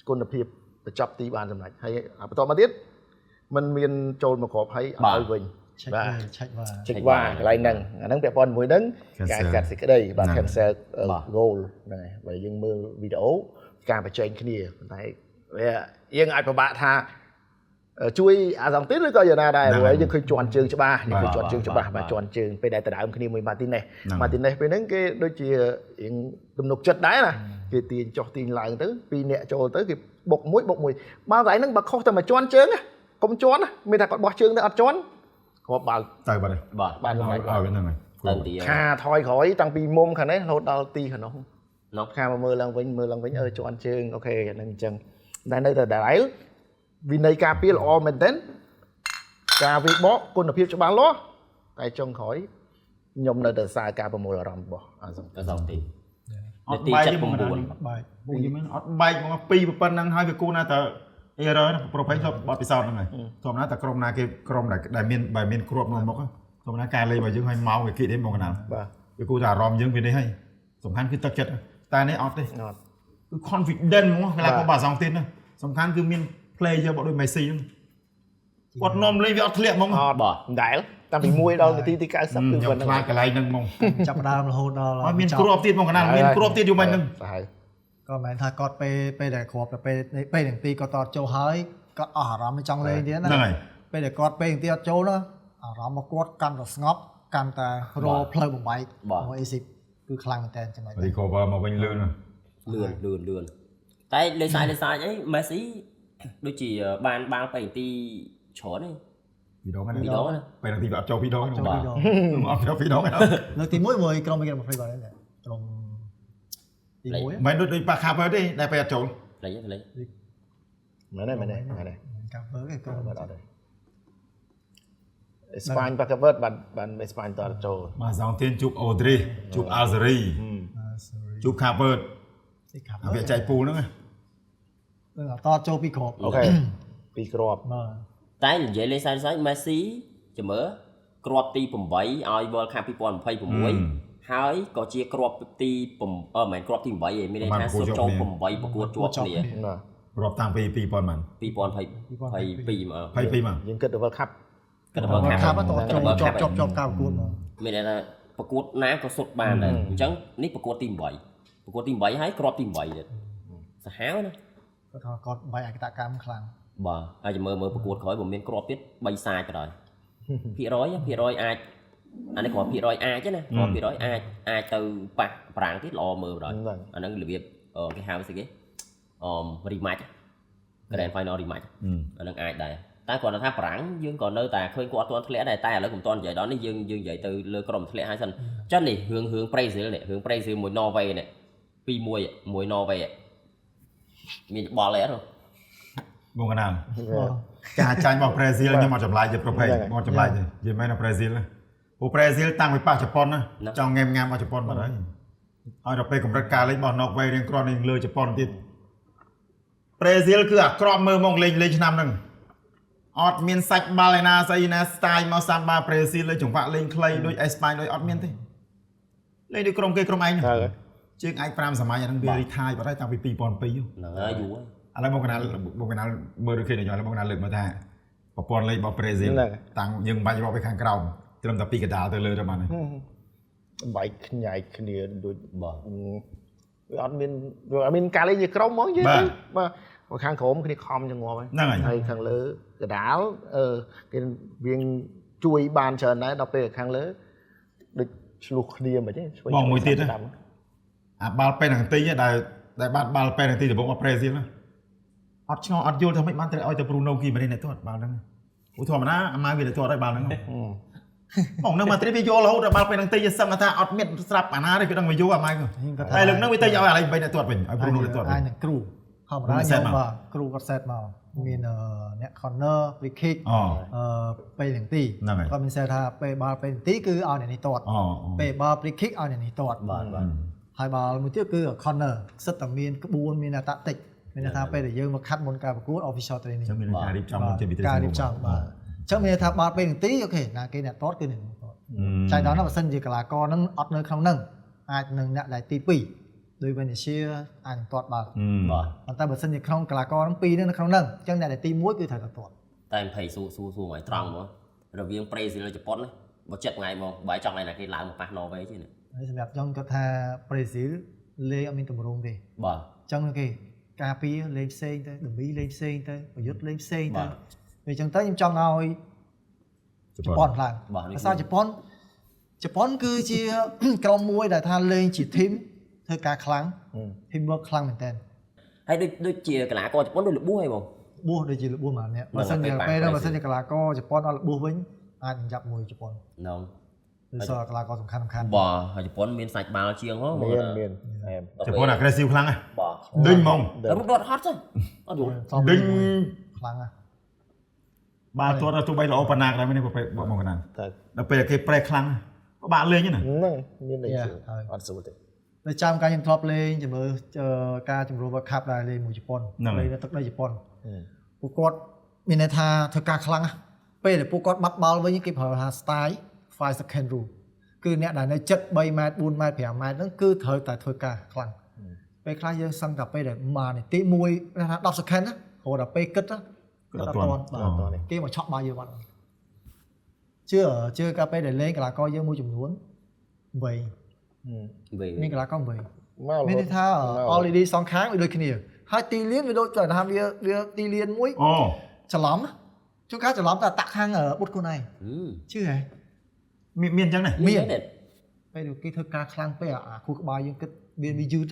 [SPEAKER 2] គុណភាពបញ្ចប់ទីបានសម្រេចហើយបន្តមកទៀតมันមានចូលមកគ្រាប់ហើយឲ្យវិញ
[SPEAKER 4] បាទឆែកវ៉ា
[SPEAKER 2] ឆែកវ៉ាកន្លែងហ្នឹងអាហ្នឹងពាក់ព័ន្ធមួយហ្នឹងការកាត់សេចក្តីបាទ cancel goal ហ្នឹងហើយបើយើងមើលវីដេអូការបញ្ចេញគ្នាប៉ុន្តែវាយើងអាចពិបាកថាជួយអាសង់ទីនឬក៏យ៉ាងណាដែរព្រោះយើងឃើញជន់ជើងច្បាស់យើងឃើញជន់ជើងច្បាស់បាទជន់ជើងពេលដែលដដើមគ្នាមួយម៉ាទីនេសម៉ាទីនេសពេលហ្នឹងគេដូចជារៀងទំនុកចិត្តដែរណាគេទាញចុះទាញឡើងទៅពីរអ្នកចូលទៅគេបុកមួយបុកមួយបាល់កន្លែងហ្នឹងបើខុសតែមួយជន់ជើងកុំជន់មានថាគាត់បោះជើងទៅអត់ជន់គ្រាប់បាល់
[SPEAKER 3] ទៅបាត់
[SPEAKER 1] បាទ
[SPEAKER 2] បាន
[SPEAKER 3] ឲ្យហ្នឹងហើយ
[SPEAKER 2] ខាថយក្រោយតាំងពីមុំខាងនេះរហូតដល់ទីខាងនោះខាមកមើលឡើងវិញមើលឡើងវិញអឺជន់ជើងអូខេហ្នឹងអញ្ចឹងតែនៅតែដដែលវិន័យការពារល្អមែនទែនការវិបកគុណភាពច្បាស់លាស់តែចុងក្រោយខ្ញុំនៅតែសារការប្រមូលអារម្មណ៍របស់អាស
[SPEAKER 1] ង់ទី
[SPEAKER 3] អត់បែក79បែកពួកយីមែនអត់បែកមកពីរប៉ុណ្ណឹងហើយវាគូណាតើ error ប្រភេទធ្លាប់បត់ពិសោធន៍ហ្នឹងហើយធម្មតាតែក្រុមណាគេក្រុមដែលមានបើមានគ្រាប់នៅមុខធម្មតាការលេងរបស់យើងឲ្យមកវាគិតទេមកកណ្ដាល
[SPEAKER 2] បាទ
[SPEAKER 3] វាគូតែអារម្មណ៍យើងវានេះហើយសំខាន់គឺទឹកចិត្តតែនេះអត់ទេគឺ confident ហ្មងកីឡាករបាល់សង់ទីនណាសំខាន់គឺមាន player បដូច Messi ហ្នឹងគាត់នាំលេងវាអត់ធ្លាក់ហ្មង
[SPEAKER 2] អត់បាទដែលតាំងពី1ដល់នាទីទី90
[SPEAKER 3] គឺប៉ុណ្្នឹងខ្លាចកន្លែងហ្នឹងហ្មង
[SPEAKER 4] ចាប់ដើមរហូតដល់
[SPEAKER 3] ហើយមានគ្រាប់ទៀតហ្មងកណ្ដាលមានគ្រាប់ទៀតយូរមិនហ្នឹង
[SPEAKER 2] សាហាវ
[SPEAKER 4] ក៏មិនមែនថាគាត់ពេលដែលគ្រាប់ទៅពេលទាំងពីរគាត់តចូលហើយគាត់អស់អារម្មណ៍ចង់លេងទៀតណា
[SPEAKER 3] ហ្នឹងហើយ
[SPEAKER 4] ពេលដែលគាត់ពេលទាំងពីរអត់ចូលណាអារម្មណ៍របស់គាត់កាន់តែស្ងប់កាន់តែរកផ្លូវបំបែករបស់អេស៊ីបគឺខ្លាំងមែនតើចំណុច
[SPEAKER 3] នេះ recover មកវិញលឿន
[SPEAKER 1] លឿនលឿនលឿនតែលេខសាយលេខសាយអីមេស៊ីដូចជាបានបាល់ពេលទីច្រើនទេ
[SPEAKER 3] ពីរដង
[SPEAKER 1] ណាពីរដងណា
[SPEAKER 3] ពេលទីអត់ចូលពីរដងបាទអត់ចូលពីរដង
[SPEAKER 4] លើកទី1មួយក្រុមគេមកព្រៃបាទក្រុមទី1
[SPEAKER 3] មិនដូចប៉ាខាប់ទេដែលពេលអត់ចូល
[SPEAKER 1] ផ្លេចផ្លេច
[SPEAKER 2] មែនទេមែនទេមែនទេ
[SPEAKER 4] កាប់វើគេក្រុម
[SPEAKER 2] អត់ទេអេស្ប៉ាញប៉ាកាវើតបានបានអេស្ប៉ាញតចូល
[SPEAKER 3] បាទសង់ទៀនជួបអូទ្រីជួបអាល់សេរីជួបខាប់វើតវាចែកពូលហ្នឹង
[SPEAKER 4] នឹងអត់តចូលពីគ្រាប់
[SPEAKER 2] អូខេពីគ្រាប់
[SPEAKER 4] បាទ
[SPEAKER 1] តែនិយាយលេខសាយសាយមេស៊ីចាំមើលគ្រាប់ទី8ឲ្យ World Cup 2026ហើយក៏ជាគ្រាប់ទីមិនមែនគ្រាប់ទី8ទេមានន័យថាសុទ្ធចូល8ប្រកួតជាប់គ្នា
[SPEAKER 3] រាប់តាំងពី2000ម៉ាន
[SPEAKER 1] 2022មក
[SPEAKER 3] 22មក
[SPEAKER 2] យើងគិតទៅ World Cup
[SPEAKER 1] គិតទៅ World
[SPEAKER 4] Cup តចូលជាប់ជាប់ជាប់ការប្រកួតមក
[SPEAKER 1] មានន័យថាប្រកួតណាក៏សុទ្ធបានដែរអញ្ចឹងនេះប្រកួតទី8ប្រកួតទី8ហើយគ្រាប់ទី8ទៀតសាហាវណា
[SPEAKER 4] គាត់ថាគាត់បាយអកតកម្មខ្លាំង
[SPEAKER 1] បាទហើយចាំមើលមើលប្រកួតក្រោយបើមានគ្រាប់ទៀត3សាយក៏ដោយភាគរយភាគរយអាចអានេះគ្រាប់ភាគរយអាចណាគ្រាប់ភាគរយអាចអាចទៅប៉ះប្រាំងទៀតល្អមើលបណ្ដោយអាហ្នឹងរបៀបគេហៅស្អីគេអឺ rematch Grand Final rematch អាហ្នឹងអាចដែរតែគ្រាន់តែថាប្រាំងយើងក៏នៅតែឃើញគាត់អត់ទាន់ធ្លាក់ដែរតែឥឡូវកុំទាន់និយាយដល់នេះយើងយើងនិយាយទៅលើក្រុមធ្លាក់ហើយសិនចឹងនេះរឿងរឿងប្រេស៊ីលនេះរឿងប្រេស៊ីលមួយណ័រវេនេះ2-1មួយណ័រវេមានបល់អីអត់
[SPEAKER 3] បងកណាលការចាញ់របស់ប្រេស៊ីលខ្ញុំអត់ចម្លែកទេប្រភេទមកចម្លែកទេនិយាយមែនណាប្រេស៊ីលព្រោះប្រេស៊ីលតាំងពីប៉ះជប៉ុនណាចង់ងែមងាមអស់ជប៉ុនបាត់ហើយហើយដល់ពេលកម្រិតការលេងរបស់ណ័រវេរៀងគ្រាន់នឹងលើជប៉ុនទៀតប្រេស៊ីលគឺអាក្រក់មើលមកលេងលេងឆ្នាំហ្នឹងអត់មានសាច់បាល់ឯណាស្អីណាស្ទាយមកសាំបាប្រេស៊ីលលើចង្វាក់លេងខ្លីដូចអេស្ប៉ាញដូចអត់មានទេលេងដូចក្រុមគេក្រុមឯងជើងឯក5សម័យអាហ្នឹងវារីថាយបាត់ហើយតាំងពី2002
[SPEAKER 1] ហ្នឹងហើយយូរ
[SPEAKER 3] ហើយឥឡូវមកកណាលមកកណាលមើលដូចគេនេះឥឡូវមកកណាលលើកមកថាប្រព័ន្ធលេងរបស់ប្រេស៊ីលតាំងយើងមិនបាច់រាប់ទៅខាងក្រោមត្រឹមតែពីកដាលទៅលើទៅបានហើយ
[SPEAKER 2] បែកខ្ញែកគ្នាដូច
[SPEAKER 1] បាទ
[SPEAKER 2] វាអត់មានការលេងជាក្រុមហ្មងនិយាយទៅបាទខាងក្រោមគ្នាខំចងប់
[SPEAKER 3] ហើយ
[SPEAKER 2] ហើយខាងលើកដាលគេវាងជួយបានច្រើនដែរដល់ពេលខាងលើដូចឆ្លោះគ្នាមិនទេ
[SPEAKER 3] បងមួយទៀតអាបាល់ពេណាល់ទីដែលដែលបានបាល់ពេណាល់ទីដំបូងរបស់ប្រេស៊ីលអត់ឆ្ងល់អត់យល់ថាម៉េចបានត្រូវឲ្យទៅប្រូណូគីម៉ារ៉េសអ្នកទាត់បាល់ហ្នឹងឧធម្មតាអាម៉ៅវាទៅទាត់ឲ្យបាល់ហ្នឹងបងនៅមកត្រីវាយល់រហូតដល់បាល់ពេណាល់ទីសឹងថាអត់មានស្រាប់អាណាទេគឺដឹងវាយល់អាម៉ៅតែលើកហ្នឹងវាទៅឲ្យអាឡៃបីអ្នកទាត់វិញឲ្យប្រូណូអ្នកទាត់វិញ
[SPEAKER 4] អាចនឹងគ្រូធម្មតាខ្ញុំបាទគ្រូគាត់សេតមកមានអ្នក corner free kick ពេលនាទីគាត់មានសេតថាពេលបាល់ពេលនាទីគឺឲ្យអ្នកនេះទាត់ពេលបាល់ free kick ឲ្យអ្នកនេះទាត់
[SPEAKER 1] បាទបាទ
[SPEAKER 4] ហើយបាល់មួយទៀតគឺ corner សិតតែមានក្បួនមានតាតិចមានថាពេលដែលយើងមកខាត់មុនការប្រកួត official training
[SPEAKER 3] ចឹងមានការរៀបចំមុនជាវិធី
[SPEAKER 4] ការរៀបចំបាទអញ្ចឹងមានថាបាល់ពេលនាទីOK ណាគេអ្នកទាត់គឺអ្នកទាត់ចៃដន្យណាបើសិនជាកីឡាករហ្នឹងអត់នៅក្នុងហ្នឹងអាចនឹងអ្នកដែលទី2ដោយវេនេសៀអាចនឹងទាត់បាល់
[SPEAKER 1] បាទ
[SPEAKER 4] ប៉ុន្តែបើសិនជាក្នុងកីឡាករហ្នឹងពីរហ្នឹងនៅក្នុងហ្នឹងអញ្ចឹងអ្នកដែលទី1គឺត្រូវតែទាត់
[SPEAKER 1] តែ20សួរសួរសួរមកត្រង់ហ្មងរវាងប្រេស៊ីលជប៉ុនបើចិត្តថ្ងៃហ្មងបើចង់ឲ្យណាគេឡើងមកប៉ះណ័រវេទេនេះ
[SPEAKER 4] ហើយសម្រាប់ខ្ញុំគាត់ថាប្រេស៊ីលលេងអត់មានទម្រង់ទេ
[SPEAKER 1] បាទ
[SPEAKER 4] អញ្ចឹងគេការពារលេងផ្សេងទៅដមីលេងផ្សេងទៅប្រយុទ្ធលេងផ្សេងទៅពេលអញ្ចឹងទៅខ្ញុំចង់ឲ្យជប៉ុនឡើងភាសាជប៉ុនជប៉ុនគឺជា ក្រុមមួយដែលថាលេងជា team ធ្វើការខ្លាំង team work ខ្លាំងមែនតើ
[SPEAKER 1] ហើយដូចដូចជាកីឡាករជប៉ុនដូចរបួសហីបង
[SPEAKER 4] របួសដូចជារបួសម្នាក់បើសិនជាពេលនោះបើសិនជាកីឡាករជប៉ុនអត់របួសវិញអាចនឹងចាប់មួយជប៉ុន
[SPEAKER 1] ហ្នឹង
[SPEAKER 4] ឬសល់កីឡាករសំខាន់សំខាន់
[SPEAKER 1] បាទហើយជប៉ុនមានសាច់បាល់ជាងហ៎
[SPEAKER 2] មានមាន
[SPEAKER 3] ជប៉ុន aggressive ខ្លាំងហ៎
[SPEAKER 1] បាទ
[SPEAKER 3] ដេញហ្មង
[SPEAKER 1] រត់រត់ហត់ទេអត់យល់
[SPEAKER 3] ដេញ
[SPEAKER 4] ខ្លាំងហ៎
[SPEAKER 3] បាល់ទាត់ទោះបីល្អប៉ុណ្ណាក៏ដោយនេះបងកណាដល់ពេលគេប្រេះខ្លាំងពិបាកលេងណា
[SPEAKER 2] ហ្នឹងមានន័យអត់ស្រួលទេ
[SPEAKER 4] នៅចាំការខ្ញុំធ្លាប់លេងជាមួយការជំរុះ World Cup ដែរលេងមួយជប៉ុនលេងនៅទឹកដីជប៉ុនពួកគាត់មានន័យថាធ្វើការខ្លាំងពេលដែលពួកគាត់បាត់បាល់វិញគេប្រើថា style 5 second rule គឺអ្នកដែលនៅចិត្ត3ម៉ែត្រ4ម៉ែត្រ5ម៉ែត្រហ្នឹងគឺត្រូវតែធ្វើការខ្លាំងពេលខ្លះយើងសឹងតែពេលដែលមួយនាទីមួយថា10 second ណារហូតដល់ពេលគិត
[SPEAKER 3] អត់ទាន់
[SPEAKER 4] បាទគេមកឆក់បាល់យើងបាត់ជឿជឿកាលពេលដែលលេងកីឡាករយើងមួយចំនួនវែងមានកីឡាករវែងមានន័យថា already សងខាងវាដូចគ្នាហើយទីលានវាដូចថាវាវាទីលានមួយ
[SPEAKER 3] អូ
[SPEAKER 4] ច្រឡំជួនកាលច្រឡំតែតាក់ខាងបុតខ្លួនឯងជឿហ៎
[SPEAKER 3] មានមានអញ្ចឹងណា
[SPEAKER 4] មានពេលគេធ្វើការខ្លាំងពេកអាគូក្បាលយើងគិតវាវាយឺត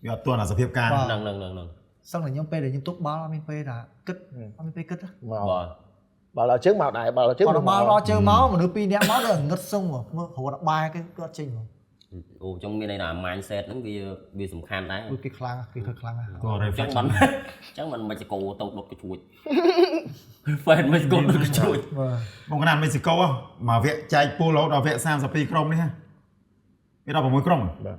[SPEAKER 3] វាអត់ទាន់អាសភាពការ
[SPEAKER 1] ហ្នឹងហ្នឹងហ្នឹង
[SPEAKER 4] សឹងតែខ្ញុំពេលដែលខ្ញុំទុកបាល់អត់មានពេលថាគិតអត់មានពេលគិត
[SPEAKER 2] មកបាទបាល់ដល់ជើងមកដែរបាល់ដល់ជើង
[SPEAKER 4] បាល់ដល់ជើងមកមនុស្សពីរនាក់មកដល់ងឹតសឹងមើលរត់បែគេគឺអត់ចេញហ្មង
[SPEAKER 1] អូចង់មានន័យថា mindset ហ្នឹងវាវាសំខាន់ដែរ
[SPEAKER 4] គេខ្លាំងគេធ្វើខ្លាំង
[SPEAKER 3] ក៏
[SPEAKER 1] ចឹងមិនចឹងមិនមិចកូទៅដុតកជួច fan មិចកូដុតកជួច
[SPEAKER 3] បងកណានមេស៊ីកូមកវគ្គចែកពូលរហូតដល់វគ្គ32ក្រុមនេះមាន16ក្រុម
[SPEAKER 2] បាទ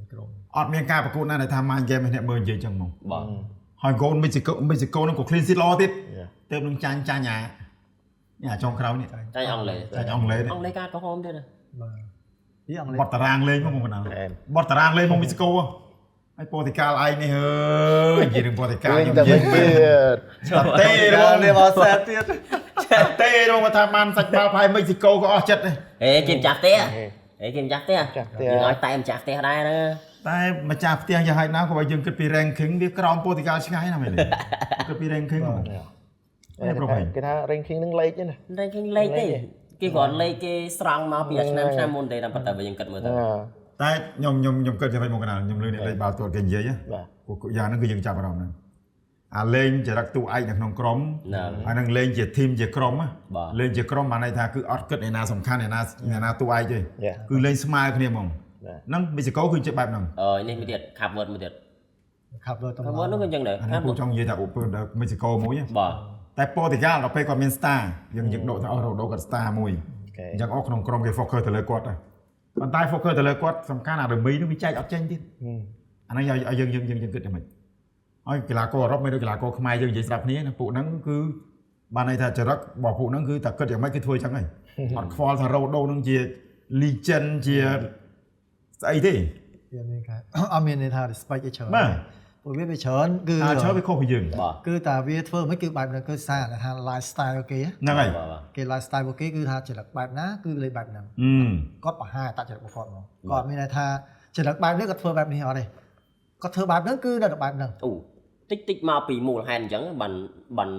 [SPEAKER 4] 16ក្រុម
[SPEAKER 3] អត់មានការប្រកួតណាដែលថា mind game អ្នកមើលនិយាយចឹងហ្មង
[SPEAKER 1] បាទ
[SPEAKER 3] ហើយ goal មេស៊ីកូមេស៊ីកូនឹងក៏ clean sheet ល្អទៀតទៅនឹងចាញ់ចាញ់អានេះអាចុងក្រោយនេះ
[SPEAKER 1] ចាញ់អង់គ្លេស
[SPEAKER 3] ចាញ់អង់គ្លេស
[SPEAKER 1] អង់គ្លេសកាតក្រហមទៀត
[SPEAKER 4] បាទនេះអង់គ្លេស
[SPEAKER 3] បត់តារាងលេងមកបងណាបត់តារាងលេងមកមេស៊ីកូហើយប៉ូទុយហ្គាល់ឯងនេះអើយនិយាយរឿងប៉ូទុយហ្គាល់
[SPEAKER 2] ខ្ញុំនិយាយទៀត
[SPEAKER 3] ទេ
[SPEAKER 4] រងនេះមកសែតទៀត
[SPEAKER 3] ទេរងថាបានសាច់បាល់ផែមេស៊ីកូក៏អស់ចិត្តដែរ
[SPEAKER 1] ហេគេម្ចាស់ផ្ទះហេគេម្ចាស់ផ្ទះយើងឲ្យតែម្ចាស់ផ្ទះដែរណា
[SPEAKER 3] តែម្ចាស់ផ្ទះយ៉ាងហោចណាស់ក៏បើយើងគិតពី ranking វាក្រោមប៉ូទុយហ្គាល់ឆ្ងាយណាស់មែនទេគិតពី ranking ហ្មង
[SPEAKER 2] គេថា ranking នឹងលេខណា
[SPEAKER 1] ranking លេខទេគេគ្រាន់លេខគេស្រង់មកពីឆ្នាំឆ្នាំមុនទេតែប៉ុន្តែបើយើងគិតមើលទៅ
[SPEAKER 3] តែខ្ញុំខ្ញុំខ្ញុំគិតយ៉ាងម៉េចមកកណាខ្ញុំលឺអ្នកលេងបាល់ទាត់គេនិយាយ
[SPEAKER 2] បាទ
[SPEAKER 3] យ៉ាងហ្នឹងគឺយើងចាប់អារម្មណ៍ហ្នឹងអាលេងចរិតទូឯកនៅក្នុងក្រុមហើយនឹងលេងជា team ជាក្រុមលេងជាក្រុមបានន័យថាគឺអត់គិតអ្នកណាសំខាន់អ្នកណាអ្នកណាទូឯកទេគឺលេងស្មើគ្នាហ្មងហ្នឹងមេស៊ីកូគឺជាបែបហ្នឹង
[SPEAKER 1] អឺនេះមួយទៀត Cape Verde មួយទៀត
[SPEAKER 4] Cape Verde
[SPEAKER 1] Cape Verde នោះក៏អញ្ចឹងដែរ
[SPEAKER 3] អានេះពូចង់និយាយថាអូពើមេស៊ីកូមួយ
[SPEAKER 1] បាទ
[SPEAKER 3] តែប៉ូទុយហ្គាល់ដល់ពេលគាត់មាន star យើងយើងដកថាអូរ៉ូដូគាត់ star មួយអញ្ចឹងអូក្នុងក្រុមគេ focus ទៅលើគាត់ដែរប៉ុន្តែ focus ទៅលើគាត់សំខាន់អារមីនោះវាចែកអត់ចេញទៀតអាហ្នឹងឲ្យយើងយើងយើងគិតយ៉ាងម៉េចហើយកីឡាករអឺរ៉ុបមិនដូចកីឡាករខ្មែរយើងនិយាយស្រាប់គ្នាណាពួកហ្នឹងគឺបានន័យថាចរិតរបស់ពួកហ្នឹងគឺតែគិតយ៉ាងម៉េចគឺធ្វើអញ្ចឹងហើយអត់ខ្វល់ថារ៉ូដូហ្នឹងជា legend ជាស្អីទេ
[SPEAKER 4] វាមានការអត់មានន័យថា respect អីច្រើន
[SPEAKER 3] បាទ
[SPEAKER 4] ព្រោះវាវាច្រើនគឺ
[SPEAKER 3] ច្រើនវាខុសពីយើង
[SPEAKER 4] គឺតែវាធ្វើមិនគឺបែបហ្នឹងគឺសារថា lifestyle គេ
[SPEAKER 3] ហ្នឹងហើយ
[SPEAKER 4] គេ lifestyle របស់គេគឺថាចរិតបែបណាគឺលេងបែបហ្នឹងគាត់បង្ហាញអត្តចរិតរបស់គាត់ហ្មងគាត់មានន័យថា ចរិតបែបនេះគាត់ធ្វើបែបនេះអត់ទេគាត់ធ្វើបែបហ្នឹងគឺនៅតែបែបហ្នឹង
[SPEAKER 1] អូតិចតិចមកពីមូលហេតុអញ្ចឹងបានបាន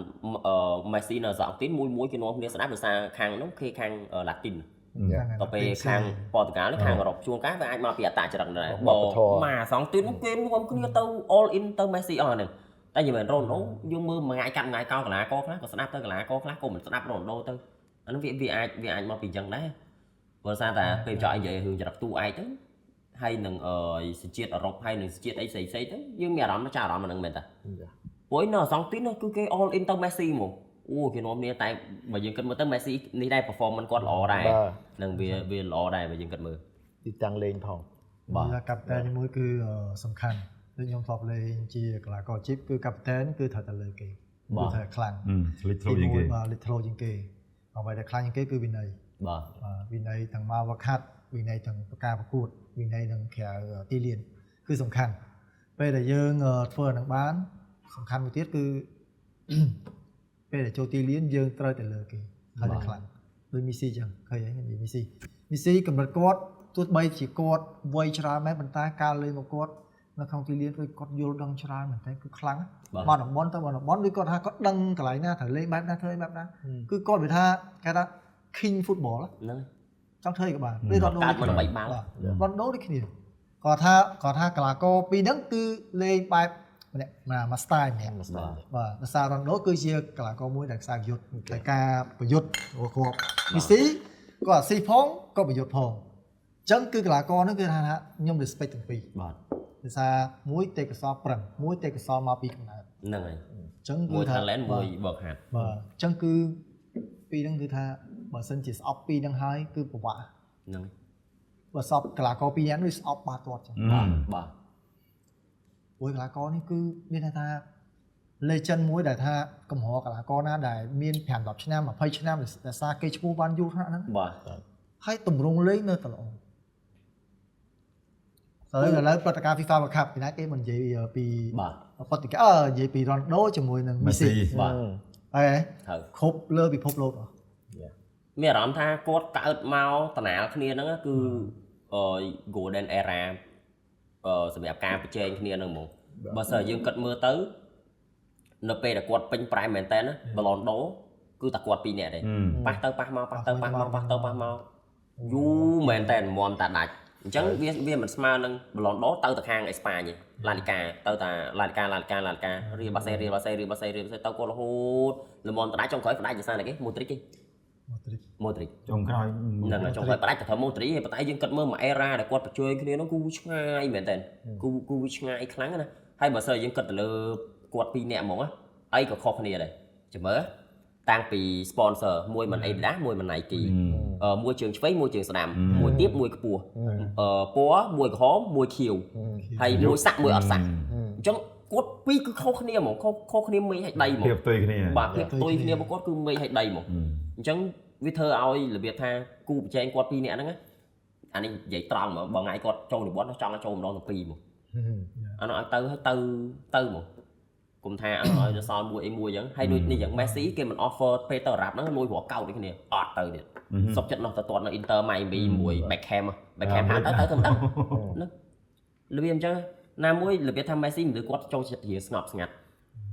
[SPEAKER 1] មេស៊ីនៅអាសង់ទីនមួយមួយគេនាំគ្នាស្ដាប់ដោយសារខាងនោះគេខាងឡាទីនដល់ពេលខាងប៉ូទុយហ្គាល់ខាងអឺរ៉ុបជួនកាលវាអាចមកពីអត្តចរិតដែរបើមកអាសង់ទីនគេនាំគ្នាទៅ all in ទៅមេស៊ីអស់ហ្នឹងតែយីមែនរ៉ូណូយើងមើលមួយថ្ងៃកាត់មួយថ្ងៃកោកីឡាករខ្លះក៏ស្ដាប់ទៅកីឡាករខ្លះក៏មិនស្ដាប់រ៉ូណូទៅអានោះវាអាចវាអាចមកពីអញ្ចឹងដែរព្រោះសារតែពេលចោះអីនិយាយរឿងចរិតតួឯងទៅហើយនឹងសជាតិអឺរ៉ុបហើយនឹងសជាតិអីផ្សេងផ្សេងទៅយើងមានអារម្មណ៍ចាអារម្មណ៍អាហ្នឹងមែនតាព្រោះនៅអាសង់ទីនគឺគេ all in ទៅមេស៊ីហ្មងអូគេនាំគ្នាតែបើយើងគិតមើលទៅមេស៊ីនេះដែរ performance គាត់ល្អដែរនឹងវាវាល្អដែរបើយើងគិតមើល
[SPEAKER 2] ទីតាំងលេងផង
[SPEAKER 4] បាទកាប់តែនមួយគឺសំខាន់ដូចខ្ញុំធ្លាប់លេងជាកីឡាករជីបគឺកាប់តែនគឺត្រូវតែលើគេគឺត្រូវខ្លាំង
[SPEAKER 3] លេចធ្លោជាងគេ
[SPEAKER 4] បាទលេចធ្លោជាងគេអ្វីដែលខ្លាំងជាងគេគឺវិន័យ
[SPEAKER 1] បាទ
[SPEAKER 4] វិន័យទាំងមកវខាត់វិន័យទាំងការប្រកួតវិន័យនឹងក្រៅទីលានគឺសំខាន់ពេលដែលយើងធ្វើអានឹងបានសំខាន់មួយទៀតគឺពេលដែលចូលទីលានយើងត្រូវតែលើគេត្រូវតែខ្លាំងដូចមីស៊ីចឹងឃើញហើយខ្ញុំនិយាយមីស៊ីមីស៊ីកម្រិតគាត់ទោះបីជាគាត់វ័យច្រើនមែនប៉ុន្តែការលេងរបស់គាត់នៅក្នុងទីលានគឺគាត់យល់ដឹងច្រើនមែនតើគឺខ្លាំងមកតំបន់ទៅមកតំបន់គឺគាត់ថាគាត់ដឹងកន្លែងណាត្រូវលេងបែបណាធ្វើបែបណាគឺគាត់វាថាគេថា king football
[SPEAKER 1] ហ្នឹង
[SPEAKER 4] ចង់ធ្វើអីក៏បានដូចរ៉ូណូ
[SPEAKER 1] កើតមកដើម្បីបាល់
[SPEAKER 4] រ៉ូណូដូចគ្នាគាត់ថាគាត់ថាកីឡាករពីរហ្នឹងគឺលេងបែបម្នាក់មួយ style ម្នាក់បាទដោយសាររ៉ូណូគឺជាកីឡាករមួយដែលខ្សែប្រយុទ្ធតែការប្រយុទ្ធរបស់គាត់មីស៊ីក៏អាស៊ីផងក៏ប្រយុទ្ធផងអញ្ចឹងគឺកីឡាករហ្នឹងគឺថាខ្ញុំ respect ទាំងពីរ
[SPEAKER 1] បាទ
[SPEAKER 4] ដោយសារមួយទេកសលប្រឹងមួយទេកសលមកពីកំណើត
[SPEAKER 1] ហ្នឹងហើយ
[SPEAKER 4] អញ្ចឹង
[SPEAKER 1] មួយ
[SPEAKER 4] គឺថា
[SPEAKER 1] talent មួយបើកហាត់
[SPEAKER 4] បាទអញ្ចឹងគឺពីរហ្នឹងគឺថាបើសិនជាស្អប់ពីរហ្នឹងហើយគឺពិបាក
[SPEAKER 1] ហ្នឹង
[SPEAKER 4] បើស្អប់កីឡាករពីរនាក់នេះស្អប់បាល់ទាត់ចឹង
[SPEAKER 1] បាទបាទ
[SPEAKER 4] ព្រោះកីឡាករនេះគឺមានន័យថា legend មួយដែលថាកម្រកីឡាករណាដែលមាន5 10ឆ្នាំ20ឆ្នាំដោយសារគេឈ្មោះបានយូរថ្នាក់ហ្នឹង
[SPEAKER 1] បាទ
[SPEAKER 4] ហើយតម្រង់លេងនៅតែល្អឥឡូវព្រឹត្តិការណ៍ FIFA World Cup ពីណាគេមិននិយាយពី
[SPEAKER 1] បាទ
[SPEAKER 4] ព្រឹត្តិការណ៍និយាយពីរ៉ូណូជាមួយនឹងមីស៊ី
[SPEAKER 1] បាទ
[SPEAKER 4] ហើយ
[SPEAKER 1] ត្រូវ
[SPEAKER 4] គ្រប់លើពិភពលោក
[SPEAKER 1] មានអារម្មណ៍ថាគាត់កើតមកតំណាលគ្នាហ្នឹងគឺ Golden Era សម្រាប់ការប្រជែងគ្នាហ្នឹងហ្មងបើសិនយើងគិតមើលទៅនៅពេលដែលគាត់ពេញប្រែមែនតើណា Ballon d'Or គឺតែគាត់ពីរនាក់ទេប៉ះទៅប៉ះមកប៉ះទៅប៉ះមកប៉ះទៅប៉ះមកយូរមែនតើមុំតាដាច់អញ្ចឹងវាវាមិនស្មើនឹង Ballon d'Or ទៅទៅខាងអេស្ប៉ាញទេឡាលីកាទៅតាឡាលីកាឡាលីកាឡាលីការៀលបាសេរៀលបាសេរៀលបាសេរៀលបាសេទៅគាត់រហូតល្មមតាដាច់ចុងក្រោយផ្ដាច់ដោយសារតែគេម៉ូទ្រិចទេម៉ូទ្រិច
[SPEAKER 3] ចុងក្រោយ
[SPEAKER 1] ហ្នឹងហើយចុងក្រោយផ្ដាច់ទៅធ្វើម៉ូទ្រីប៉ុន្តែយើងគិតមើលមួយអេរ៉ាដែលគាត់ប្រជែងគ្នានោះគឺឆ្ងាយមែនតើគឺឆ្ងាយខ្លាំងណាហើយបើសិនយើងគិតទៅលើគាត់ពីរនាក់ហ្មងអីក៏ខុសគ្នាដែរចាំមើលតាំងពី sponsor មួយមិន Adidas មួយមិន Nike មួយជើងឆ្វេងមួយជើងស្ដាំមួយទាបមួយខ្ពស់ពណ៌មួយក្រហមមួយខៀវហើយមួយសាក់មួយអត់សាក់អញ្ចឹងគាត់ពីរគឺខុសគ្នាហ្មងខុសគ្នាមេឃហើយដីហ្មង
[SPEAKER 3] ភាពផ្ទុយគ្នា
[SPEAKER 1] បាទភាពផ្ទុយគ្នារបស់គាត់គឺមេឃហើយដីហ្មងអញ្ចឹងវាធ្វើឲ្យរបៀបថាគូប្រជែងគាត់ពីរនាក់ហ្នឹងអានេះនិយាយត្រង់ហ្មងបើថ្ងៃគាត់ចូលនិវត្តន៍ចង់ឲ្យចូលម្ដងទាំងពីរហ្មងអានោះឲ្យទៅឲ្យទៅទៅហ្មងគុំថាឲ្យនៅសល់មួយអីមួយអញ្ចឹងហើយដូចនេះអញ្ចឹង Messi គេមិន offer ពេលទៅអារ៉ាប់ហ្នឹងលួយរាប់កោតដូចគ្នាអត់ទៅទៀតសុកចិត្តនោះទៅទាត់នៅ Inter Miami មួយ Beckham Beckham ហៅទៅទៅទៅមិនដឹងហ្នឹងរបៀបអញ្ចឹងណាមួយរបៀបថា Messi មិនឬគាត់ចូលចិត្តរៀងស្ងប់ស្ងាត់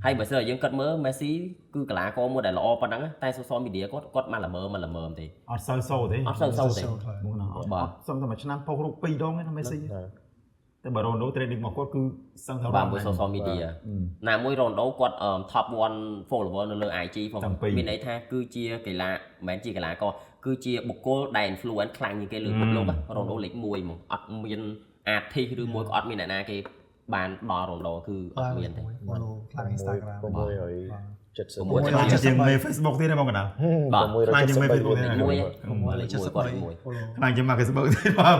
[SPEAKER 1] ហើយបើសិនយើងគិតមើល Messi គឺកីឡាករមួយដែលល្អប៉ុណ្ណឹងតែ social media គាត់គាត់មកល្មើមកល្មើទេ
[SPEAKER 3] អត់សូវសូទេ
[SPEAKER 1] អត់សូវសូទេ
[SPEAKER 3] មកណាបាទសុំតែមួយឆ្នាំផុសរូប2ដងឯណា Messi តែបើ Ronaldo trending របស់គាត់គឺសឹងថា
[SPEAKER 1] បាទមួយ social media ណាមួយ Ronaldo គាត់ top 1 follower នៅលើ IG ផងមានន័យថាគឺជាកីឡាមិនមែនជាកីឡាករគឺជាបុគ្គលដែល influence ខ្លាំងជាងគេលើពិភពលោក Ronaldo លេខ1ហ្មងអត់មាន artist ឬមួយក៏អត់មានអ្នកណាគេបានដល់ Ronaldo គឺអត់មានទេ
[SPEAKER 4] follow ខ្លាំង Instagram
[SPEAKER 2] 673
[SPEAKER 3] ជាងមេ Facebook ទៀតទេបងកណ្ដាល
[SPEAKER 1] បាទ
[SPEAKER 3] ខ្លាំងជាងមេ Facebook ទៀត
[SPEAKER 1] មួយ
[SPEAKER 3] ខ្លាំងជាងមក Facebook ទៀតបាទ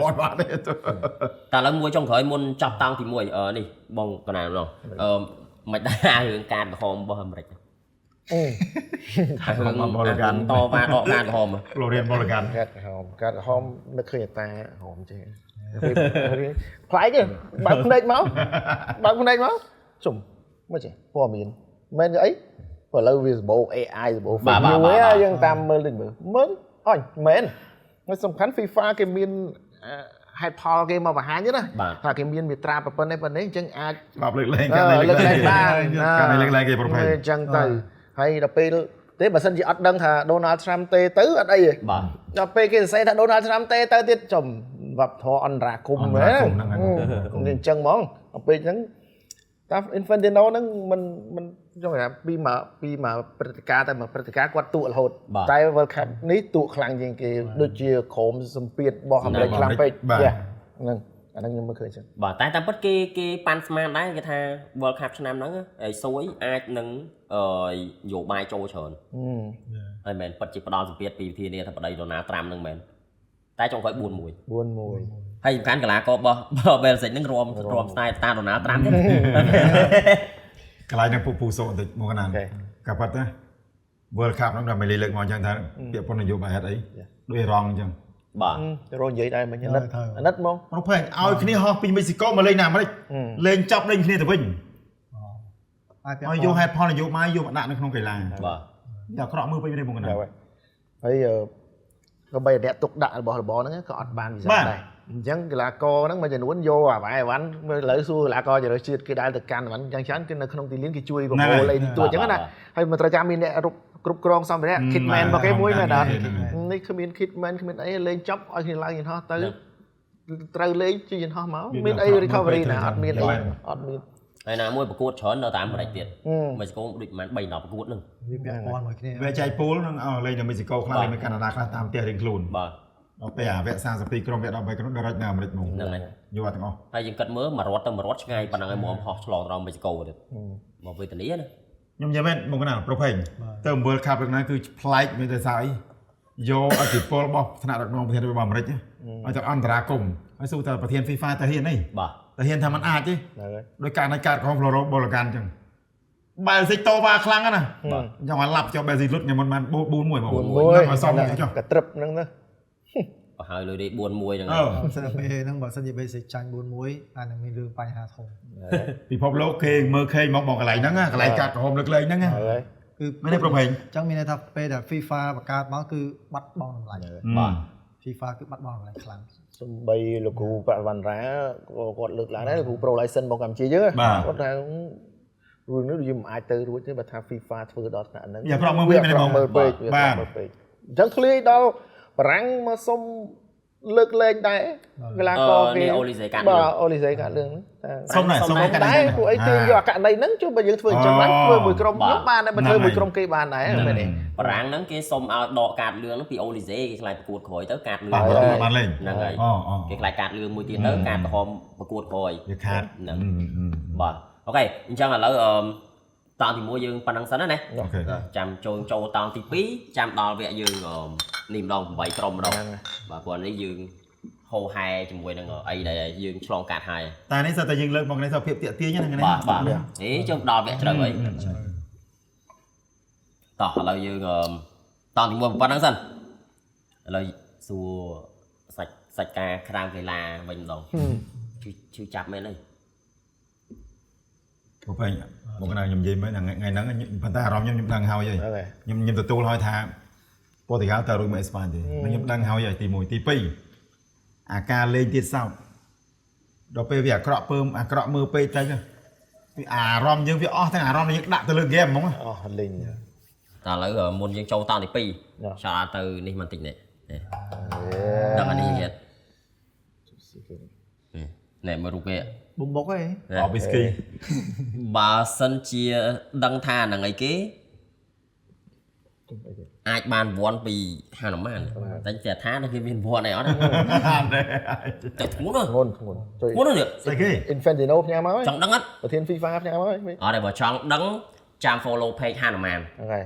[SPEAKER 3] អត់បាទទេ
[SPEAKER 1] តែឥឡូវមួយចុងក្រោយមុនចប់តង់ទី1នេះបងកណ្ដាលម្ដងមិនដែររឿងកាតក្រហមរបស់អាមេរិក
[SPEAKER 2] អូ
[SPEAKER 1] រឿងតវ៉ាដកកាតក្រហម
[SPEAKER 3] ឡូរៀនបលកាន
[SPEAKER 2] កាតក្រហមកាតក្រហមនឹកឃើញតាក្រហមចេះប្លែកទេបើកភ្នែកមកបើកភ្នែកមកជុំមកចេះព័ត៌មានមែនអីព្រោះឥឡូវវាសម្បូរ AI សម្បូរ fake news យើងតាមមើលតិចមើលមើលអញមែនហើយសំខាន់ FIFA គេមាន ហេតុផលគេមកបង្ហាញទេណាថាគេមានមាត្រាប៉ុណ្ណេះប៉ុណ្ណេះអញ្ចឹងអាច
[SPEAKER 3] ច្បាប់លើកលែងករណីលើកលែង
[SPEAKER 2] បាន
[SPEAKER 3] ករណីលើកលែងគេប្រភេទ
[SPEAKER 2] អញ្ចឹងទៅហើយដល់ពេលទេបើសិនជាអត់ដឹងថា Donald Trump ទេទៅអត់អីទេ
[SPEAKER 1] បាទ
[SPEAKER 2] ដល់ពេលគេសរសេរថា Donald Trump ទេទៅទៀតចំវប្បធម៌អន្តរាគមន៍ហ្នឹងអញ្ចឹងហ្មងដល់ពេលអញ្ចឹងតា Infantino ហ្នឹងមិនមិនចង់ថាពីមកព្រឹត្តិការណ៍តែមកព្រឹត្តិការណ៍គាត់តួរហូតតែ World Cup នេះតួខ្លាំងជាងគេដូចជាក្រុមសម្ពាធរបស់អាមេរិកខ្លាំងពេកហ្នឹងអាហ្នឹងខ្ញុំមើលឃើញចឹង
[SPEAKER 1] បាទតែតាមពិតគេគេប៉ាន់ស្មានដែរគេថា World Cup ឆ្នាំហ្នឹងឯសួយអាចនឹងនយោបាយចូលច្រើនហើយមែនពិតជាផ្ដល់សម្ពាធពីវិធានាធិបតី Donald Trump ហ្នឹងមែនតែចុងក្រោយ4-1 4-1ហើយសំខាន់កីឡាកររបស់ Belgium ហ្នឹងរួមស្ទាយតាម Donald Trump ទេ
[SPEAKER 3] កន្លែងហ្នឹងពូសូបន្តិចមកកណាក៏ប៉ុន្តែ World Cup ហ្នឹងដល់មិនលើកមកអញ្ចឹងថាពាក្យប៉ុននយោបាយហេតុអីដូចរងអញ្ចឹង
[SPEAKER 1] បាទ
[SPEAKER 2] រងនិយាយដែរមិញអាណិតអាណិតហ្មង
[SPEAKER 3] ប្រភេទឲ្យគ្នាហោះពីមិចស៊ីកូមកលេងណាអាមេរិកលេងចាប់លេងគ្នាទៅវិញឲ្យយកហេតុផលនយោបាយយកមកដាក់នៅក្នុងកីឡា
[SPEAKER 1] បាទ
[SPEAKER 3] អាក្រក់មើលពេកនេះមកកណា
[SPEAKER 2] ហើយក៏បីអ្នកទុកដាក់របស់របរហ្នឹងក៏អត់បានវីសាដែរអញ្ចឹងកីឡាករហ្នឹងមួយចំនួនយកអាវ៉ាវ៉ាន់ឥឡូវសួរកីឡាករជម្រើសជាតិគេដែលទៅកាន់វ៉ាន់អញ្ចឹងច្រើនគឺនៅក្នុងទីលានគេជួយប្រមូលអីទីទួចអញ្ចឹងណាហើយមិនត្រូវការមានអ្នកគ្រប់គ្រងសម្ភារៈ kitman របស់គេមួយមែនអត់នេះគ្មាន kitman គ្មានអីលេងចប់ឲ្យគ្នាឡើងយន្តហោះទៅត្រូវលេងជិះយន្តហោះមកមានអី recovery ណាអត់មានអីអត់មាន
[SPEAKER 1] ហើយណាមួយប្រកួតច្រើននៅតាមអាមេរិកទៀតមេស៊ីកូដូចប្រហែល3 10ប្រកួតហ្នឹង
[SPEAKER 4] វាពាក់ព័ន្ធមួយគ្នា
[SPEAKER 3] វាចែកពូលនឹងលេងនៅមេស៊ីកូខ្លះលេងនៅកាណាដាខ្លះតាមផ្ទះរៀងខ្លួន
[SPEAKER 1] បាទ
[SPEAKER 3] ដល់ពេលអាវគ្គ32ក្រុមវគ្គ13ក្រុមដល់នៅអាមេរិកហ្មង
[SPEAKER 1] ហ្នឹងហើយ
[SPEAKER 3] យកទាំងអស់
[SPEAKER 1] ហើយយើងគិតមើលមួយរត់ទៅមួយរត់ឆ្ងាយប៉ុណ្ណឹងហើយមកហោះឆ្លងដល់មេស៊ីកូទៀតមកវេទនាណា
[SPEAKER 3] ខ្ញុំនិយាយមែនមកណាប្រភេទទៅ World Cup លើកណាគឺប្លែកមានតែស្អីយកអធិពលរបស់ថ្នាក់ដឹកនាំប្រធានរបស់អាមេរិកឲ្យទៅអន្តរាគមហើយសួរតែប្រធាន FIFA ទៅហ៊ានអី
[SPEAKER 1] បាទ
[SPEAKER 3] តែហ៊ានថាมันអាចទេដោយការនៃកាតក្រុម Floro Bologan អញ្ចឹងបែលស៊ីកតវ៉ាខ្លាំងណាស់ចង់ឲ្យឡាប់ចុះបែលស៊ីកលុតខ្ញុំមិនបាន4-1មកមកសមចុះ
[SPEAKER 2] កត្រឹបហ្នឹងណា
[SPEAKER 1] បើហើយលុយនេះ4-1ហ្នឹង
[SPEAKER 4] ហើយសិនពេលហ្នឹងបើសិនជាបែលស៊ីកចាញ់4-1អានឹងមានរឿងបញ្ហាធំ
[SPEAKER 3] ពិភពលោកគេមើលឃើញមកបងកន្លែងហ្នឹងកន្លែងកាត់ក្រហមលើកលែងហ្នឹង
[SPEAKER 4] គឺ
[SPEAKER 3] មែនទេប្រភេទ
[SPEAKER 4] អញ្ចឹងមានន័យថាពេលដែល FIFA បង្កើតមកគឺបាត់បង់តម្លៃ
[SPEAKER 1] បាទ
[SPEAKER 4] FIFA គឺបាត់បង់តម្លៃខ្លាំង
[SPEAKER 2] សំបីលោកគ្រូប្រាក់វណ្ណរាគាត់លើកឡើងដែរលោកគ្រូ Pro License របស់កម្ពុជាយើងគាត់ថារឿងនេះយើងមិនអាចទៅរួចទេបើថា FIFA ធ្វើដល់ថ្នាក់ហ្នឹង
[SPEAKER 3] យ៉ាប្រក់មើលវិញមែនទេបង
[SPEAKER 2] មើលពេក
[SPEAKER 3] បាទ
[SPEAKER 2] មើលពេកអញ្ចឹងធ្លាយដល់បារាំងមកសុំលើកលែងដែរកីឡាករគេ
[SPEAKER 1] នេះអូលីសេកាត់
[SPEAKER 2] បាទអូលីសេកាត់រឿង
[SPEAKER 3] សុំដែរសុំ
[SPEAKER 2] ដែរពួកអីទាញយកអាករណីហ្នឹងជួយបើយើងធ្វើអញ្ចឹងបានធ្វើមួយក្រុមខ្ញុំបានដែរបើធ្វើមួយក្រុមគេបានដែរមែនទេ
[SPEAKER 1] បារាំងហ្នឹងគេសុំឲ្យដកកាតលឿងហ្នឹងពីអូលីសេគេខ្លាចប្រកួតក្រោយទៅកាតលឿង
[SPEAKER 3] បានលេង
[SPEAKER 1] ហ្នឹងហើយគេខ្លាចកាតលឿងមួយទៀតទៅកាតក្រហមប្រកួតក្រោយ
[SPEAKER 3] វាខាត
[SPEAKER 1] ហ្នឹងបាទអូខេអញ្ចឹងឥឡូវតង់ទី1យើងប៉ុណ្ណឹងសិនណាចាំចូលតង់ទី2ចាំដល់វគ្គយើងនេះម្ដង8ក្រុមម្ដងបាទព្រោះនេះយើងហូហែជាមួយនឹងអីដែលយើងឆ្លងកាត់ហើយ
[SPEAKER 3] តែនេះសិតតែយើងលើកមកនេះសភាពតាក់ទាញហ្នឹងណា
[SPEAKER 1] បាទបាទអេចូលដល់វគ្គជ្រៅហើយតោះឥឡូវយើងតង់ទី1ប៉ុណ្ណឹងសិនឥឡូវសួរសាច់ការក្រៅកីឡាវិញម្ដងឈឺចាប់មែនទេ
[SPEAKER 3] ប្រភេទមកណាខ្ញុំនិយាយមែនថ្ងៃហ្នឹងប៉ុន្តែអារម្មណ៍ខ្ញុំដឹងហើយខ្ញុំទទួលហើយថាប៉ូទុយហ្គាល់ទៅរួចមកអេស្ប៉ាញទេខ្ញុំដឹងហើយទី1ទី2អាការលេងទៀតសោតដល់ពេលវាអាក្រក់ពើមអាក្រក់មើលពេកទៅវាអារម្មណ៍យើងវាអស់ទាំងអារម្មណ៍យើងដាក់ទៅលើហ្គេមហ្មង
[SPEAKER 2] អស់លេង
[SPEAKER 1] តែឥឡូវមុនយើងចូលតង់ទី2ឆាទៅនេះបន្តិចនេះដឹងអានេះទៀតនេះមើលរូបគេ
[SPEAKER 4] បុំបុកហី
[SPEAKER 3] អបវីស្គី
[SPEAKER 1] បើសិនជាដឹងថាហ្នឹងអីគេអាចបានវ័នពីហនុមានតែចេះថាគេមានវ័នអីអត់តែធ្ងន់
[SPEAKER 2] ធ្ងន់ធ្ងន់
[SPEAKER 1] ធ្ងន់នេះ
[SPEAKER 3] ស្អីគេ
[SPEAKER 2] Infantino ផ្ញើមក
[SPEAKER 1] ចង់ដឹងអត់
[SPEAKER 2] ប្រធាន FIFA ផ្ញើមក
[SPEAKER 1] អត់ទេបើចង់ដឹងចាំ follow page ហនុមាន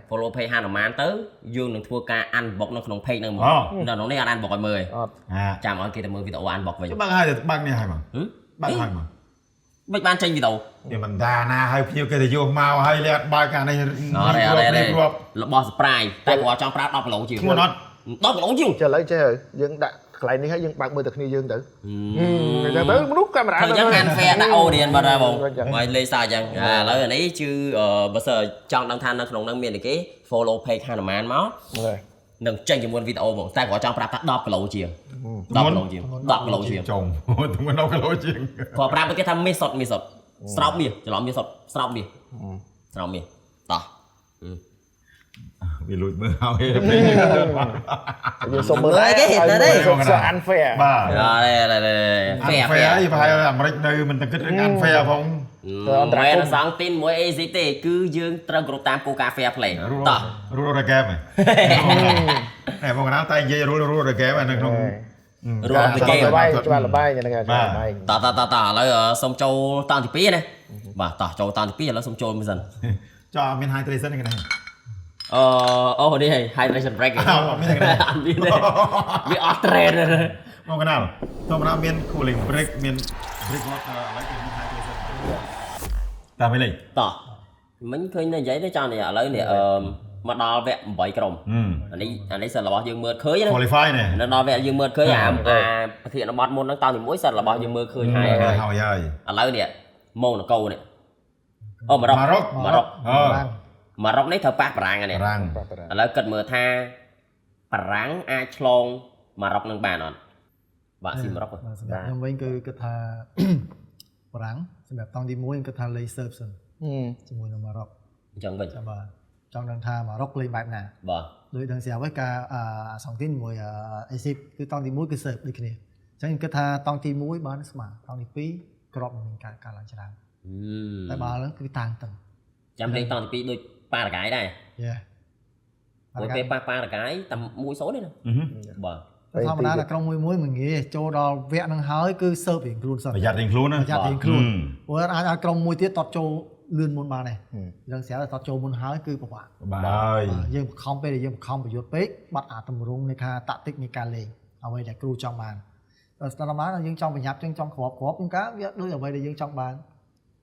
[SPEAKER 1] follow page ហនុមានទៅយើងនឹងធ្វើការ unbox នៅក្នុង page ហ្នឹងមកនៅក្នុងនេះអត់ unbox ឲ្យមើលទេ
[SPEAKER 2] អត់
[SPEAKER 1] ចាំឲ្យគេទៅមើលវីដេអូ unbox វិញ
[SPEAKER 3] បើកហើយបើកនេះហើយមកបើកហើយមក
[SPEAKER 1] មិនបានចេញវីដេអូ
[SPEAKER 3] វាមិនដាណាហើយភ្ញៀវគេទៅយកមកហើយលេអត់បើកអានេះ
[SPEAKER 1] រាប់របស់ surprise តែគាត់ចង់ប្រើ10គីឡូជាង
[SPEAKER 3] ធ្ងន់អត់
[SPEAKER 1] 10គីឡូជាង
[SPEAKER 2] ចុះឥឡូវចេះយើងដាក់កន្លែងនេះហើយយើងបើកមើលតែគ្នាយើងទៅអញ្ចឹងទៅមនុស្សកាមេរ៉ា
[SPEAKER 1] ធ្វើអញ្ចឹង unfair ដាក់ audience បាត់ហើយបងហើយលេងសារអញ្ចឹងឥឡូវអានេះគឺបើសិនចង់ដឹងថានៅក្នុងហ្នឹងមានអីគេ follow page ហនុមានមក នឹងចេញជាមួយវីដេអូហ្មងតែគាត់ចង់ប្រាប់ថា10គីឡូជាង10គីឡូជាង10គីឡូជាង
[SPEAKER 3] ចុងទម្ងន់10គីឡូជាង
[SPEAKER 1] គាត់ប្រាប់គេថាមាសសុតមាសសុតស្រោបមាសច្រឡំមាសសុតស្រោបមាសស្រោបមាសតោះ
[SPEAKER 3] វាលួចមើលហើយ
[SPEAKER 2] យើងសុំមើលសុំ unfair
[SPEAKER 3] បាទ
[SPEAKER 1] អរេ
[SPEAKER 3] unfair ប្រហែលអាមេរិកនៅមិនទាំងគិតរឿង unfair ផង
[SPEAKER 1] មែនសងទីនមួយអេស៊ីទេគឺយើងត្រូវគោរពតាមគោលការណ៍ fair play តោះ
[SPEAKER 3] rule of the game ហ៎បងកណាតែនិយាយ rule of the game នៅក្នុង
[SPEAKER 1] rule of the game
[SPEAKER 2] ច្បាស់ច្បាស់លបាយហ្នឹងច្បាស់លបាយ
[SPEAKER 1] តោះតោះតោះតោះឥឡូវសុំចូលតង់ទី2ណាបាទតោះចូលតង់ទី2ឥឡូវសុំចូលមួយសិន
[SPEAKER 3] ចុះមាន hydration ហ្នឹងណា
[SPEAKER 1] អឺអូនេះ hydration break
[SPEAKER 3] អត់មានទេ
[SPEAKER 1] អត់មានទេវាអត់ trend
[SPEAKER 3] បងកណាធម្មតាមាន cooling break មាន break water ឥឡូវគេមាន hydration តាមវិញលេង
[SPEAKER 1] តោះមិញឃើញនៅនិយាយទៅចង់នេះឥឡូវនេះអឺមកដល់វគ្គ8ក្រុមអានេះអានេះសិនរបស់យើងមើលឃើញណា
[SPEAKER 3] qualify នេះ
[SPEAKER 1] នៅដល់វគ្គយើងមើលឃើញអាអាប្រធានបទមុនហ្នឹងតោះទី1សិនរបស់យើងមើលឃើញហើយ
[SPEAKER 3] ហើយហើយ
[SPEAKER 1] ឥឡូវនេះម៉ូណាកូនេះអូម៉ារ៉ុក
[SPEAKER 3] ម៉ារ៉ុក
[SPEAKER 1] ម៉ារ៉ុក
[SPEAKER 3] អឺ
[SPEAKER 1] ម៉ារ៉ុកនេះត្រូវប៉ះបារាំងនេះ
[SPEAKER 3] បារាំង
[SPEAKER 1] ឥឡូវគិតមើលថាបារាំងអាចឆ្លងម៉ារ៉ុកនឹងបានអត់បាទស៊ីម៉ារ៉ុក
[SPEAKER 4] សម្រាប់ខ្ញុំវិញគឺគិតថាបារាំងសម្រាប់តង់ទី1ខ្ញុំគិតថាលេង serve សិនជាមួយនឹងម៉ារ៉ុក
[SPEAKER 1] អញ្ចឹងវិញ
[SPEAKER 4] ចាំបាទចង់ដឹងថាម៉ារ៉ុកលេងបែបណា
[SPEAKER 1] បាទ
[SPEAKER 4] ដូចដឹងស្រាប់ហើយការអាសង់ទីនជាមួយអេស៊ីបគឺតង់ទី1គឺ serve ដូចគ្នាអញ្ចឹងខ្ញុំគិតថាតង់ទី1បានស្មើតង់ទី2ក្របនឹងមានការកើនឡើងច្រើនតែបាល់ហ្នឹងគឺតាំងតឹង
[SPEAKER 1] ចាំលេងតង់ទី2ដូចប៉ារ៉ាហ្គាយដែរ
[SPEAKER 4] យេ
[SPEAKER 1] ព្រោះពេលប៉ះប៉ារ៉ាហ្គាយតែ1-0ទេណាបាទ
[SPEAKER 4] ធម្មតាតែក្រុមមួយមួយមិនងាយចូលដល់វគ្គហ្នឹងហើយគឺ serve រៀងខ្លួនសិន
[SPEAKER 3] ប្រយ័ត្នរៀងខ្លួនណា
[SPEAKER 4] ប្រយ័ត្នរៀងខ្លួនព្រោះអាចឲ្យក្រុមមួយទៀតតតចូលលឿនមុនបានដែរដឹងស្រាប់តែតតចូលមុនហើយគឺពិបាក
[SPEAKER 3] បាទហើយ
[SPEAKER 4] យើងបង្ខំពេលដែលយើងបង្ខំប្រយុទ្ធពេកបាត់អាទម្រង់នៃការតាក់ទិកនៃការលេងអ្វីដែលគ្រូចង់បានដល់ស្តារម៉ាយើងចង់ប្រញាប់ចឹងចង់គ្រាប់គ្រាប់ជួនកាលវាដូចអ្វីដែលយើងចង់បាន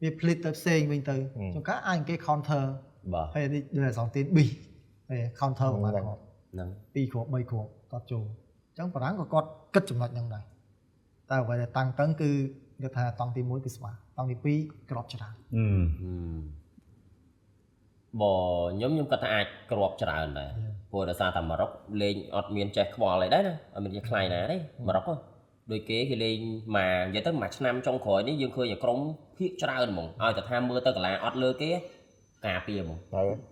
[SPEAKER 4] វាភ្លេចទៅផ្សេងវិញទៅជួនកាលអាចគេ counter
[SPEAKER 1] បាទ
[SPEAKER 4] ហើយនេះដូចសងទីន B ហើយ counter ប្រហែលគ្រាប់
[SPEAKER 1] ហ្នឹង
[SPEAKER 4] 2គ្រាប់3គ្រាប់តតចូលអញ្ចឹងបារាំងក៏គាត់គិតចំណុចហ្នឹងដែរតែអ្វីដែលតាំងតឹងគឺគេថាតង់ទី1គឺស្មើតង់ទី2គ្រាប់ច្រើន
[SPEAKER 1] បើខ្ញុំខ្ញុំគាត់ថាអាចគ្រាប់ច្រើនដែរព្រោះដោយសារតែម៉ារ៉ុកលេងអត់មានចេះខ្វល់អីដែរណាអត់មានចេះខ្លាយណាទេម៉ារ៉ុកដូចគេគេលេងមកនិយាយទៅមួយឆ្នាំចុងក្រោយនេះយើងឃើញតែក្រុមភាគច្រើនហ្មងឲ្យតែថាមើលទៅកាឡាអត់លើគេការពារហ្មង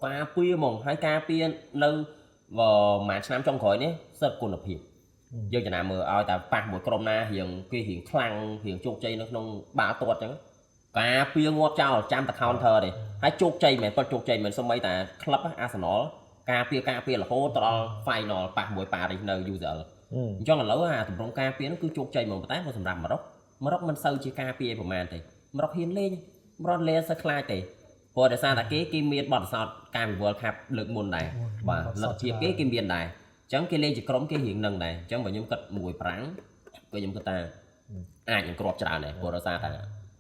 [SPEAKER 1] ការពារហ្មងហើយការពារនៅមួយឆ្នាំចុងក្រោយនេះសិតគុណភាពយើងចំណាំមើលឲ្យតែប៉ះមួយក្រុមណារៀងគេរៀងខ្លាំងរៀងជោគជ័យនៅក្នុងបាល់ទាត់អញ្ចឹងការពារងាប់ចោលចាំតែ counter ទេហើយជោគជ័យមែនប៉ុតជោគជ័យមែនសូម្បីតែក្លឹបអាសនលការពារការពាររហូតដល់ final ប៉ះមួយប៉ារីសនៅ UCL អញ្ចឹងឥឡូវអាទម្រង់ការពារនោះគឺជោគជ័យហ្មងប៉ុន្តែបើសម្រាប់ម៉ារ៉ុកម៉ារ៉ុកមិនសូវជាការពារប្រហែលទេម៉ារ៉ុកហ៊ានលេងម៉ារ៉ុកលេងសូវខ្លាចទេព្រោះដោយសារតែគេគេមានបទពិសោធន៍ការវិវល់ខាប់លើកមុនដែរបាទលទ្ធភាពគេគេមានដែរអញ្ចឹងគេលេងជាក្រុមគេរៀងនឹងដែរអញ្ចឹងបើខ្ញុំគិតមួយប្រាំងក៏ខ្ញុំគិតថាអាចនឹងគ្រាប់ច្រើនដែរព្រោះដោយសារតែ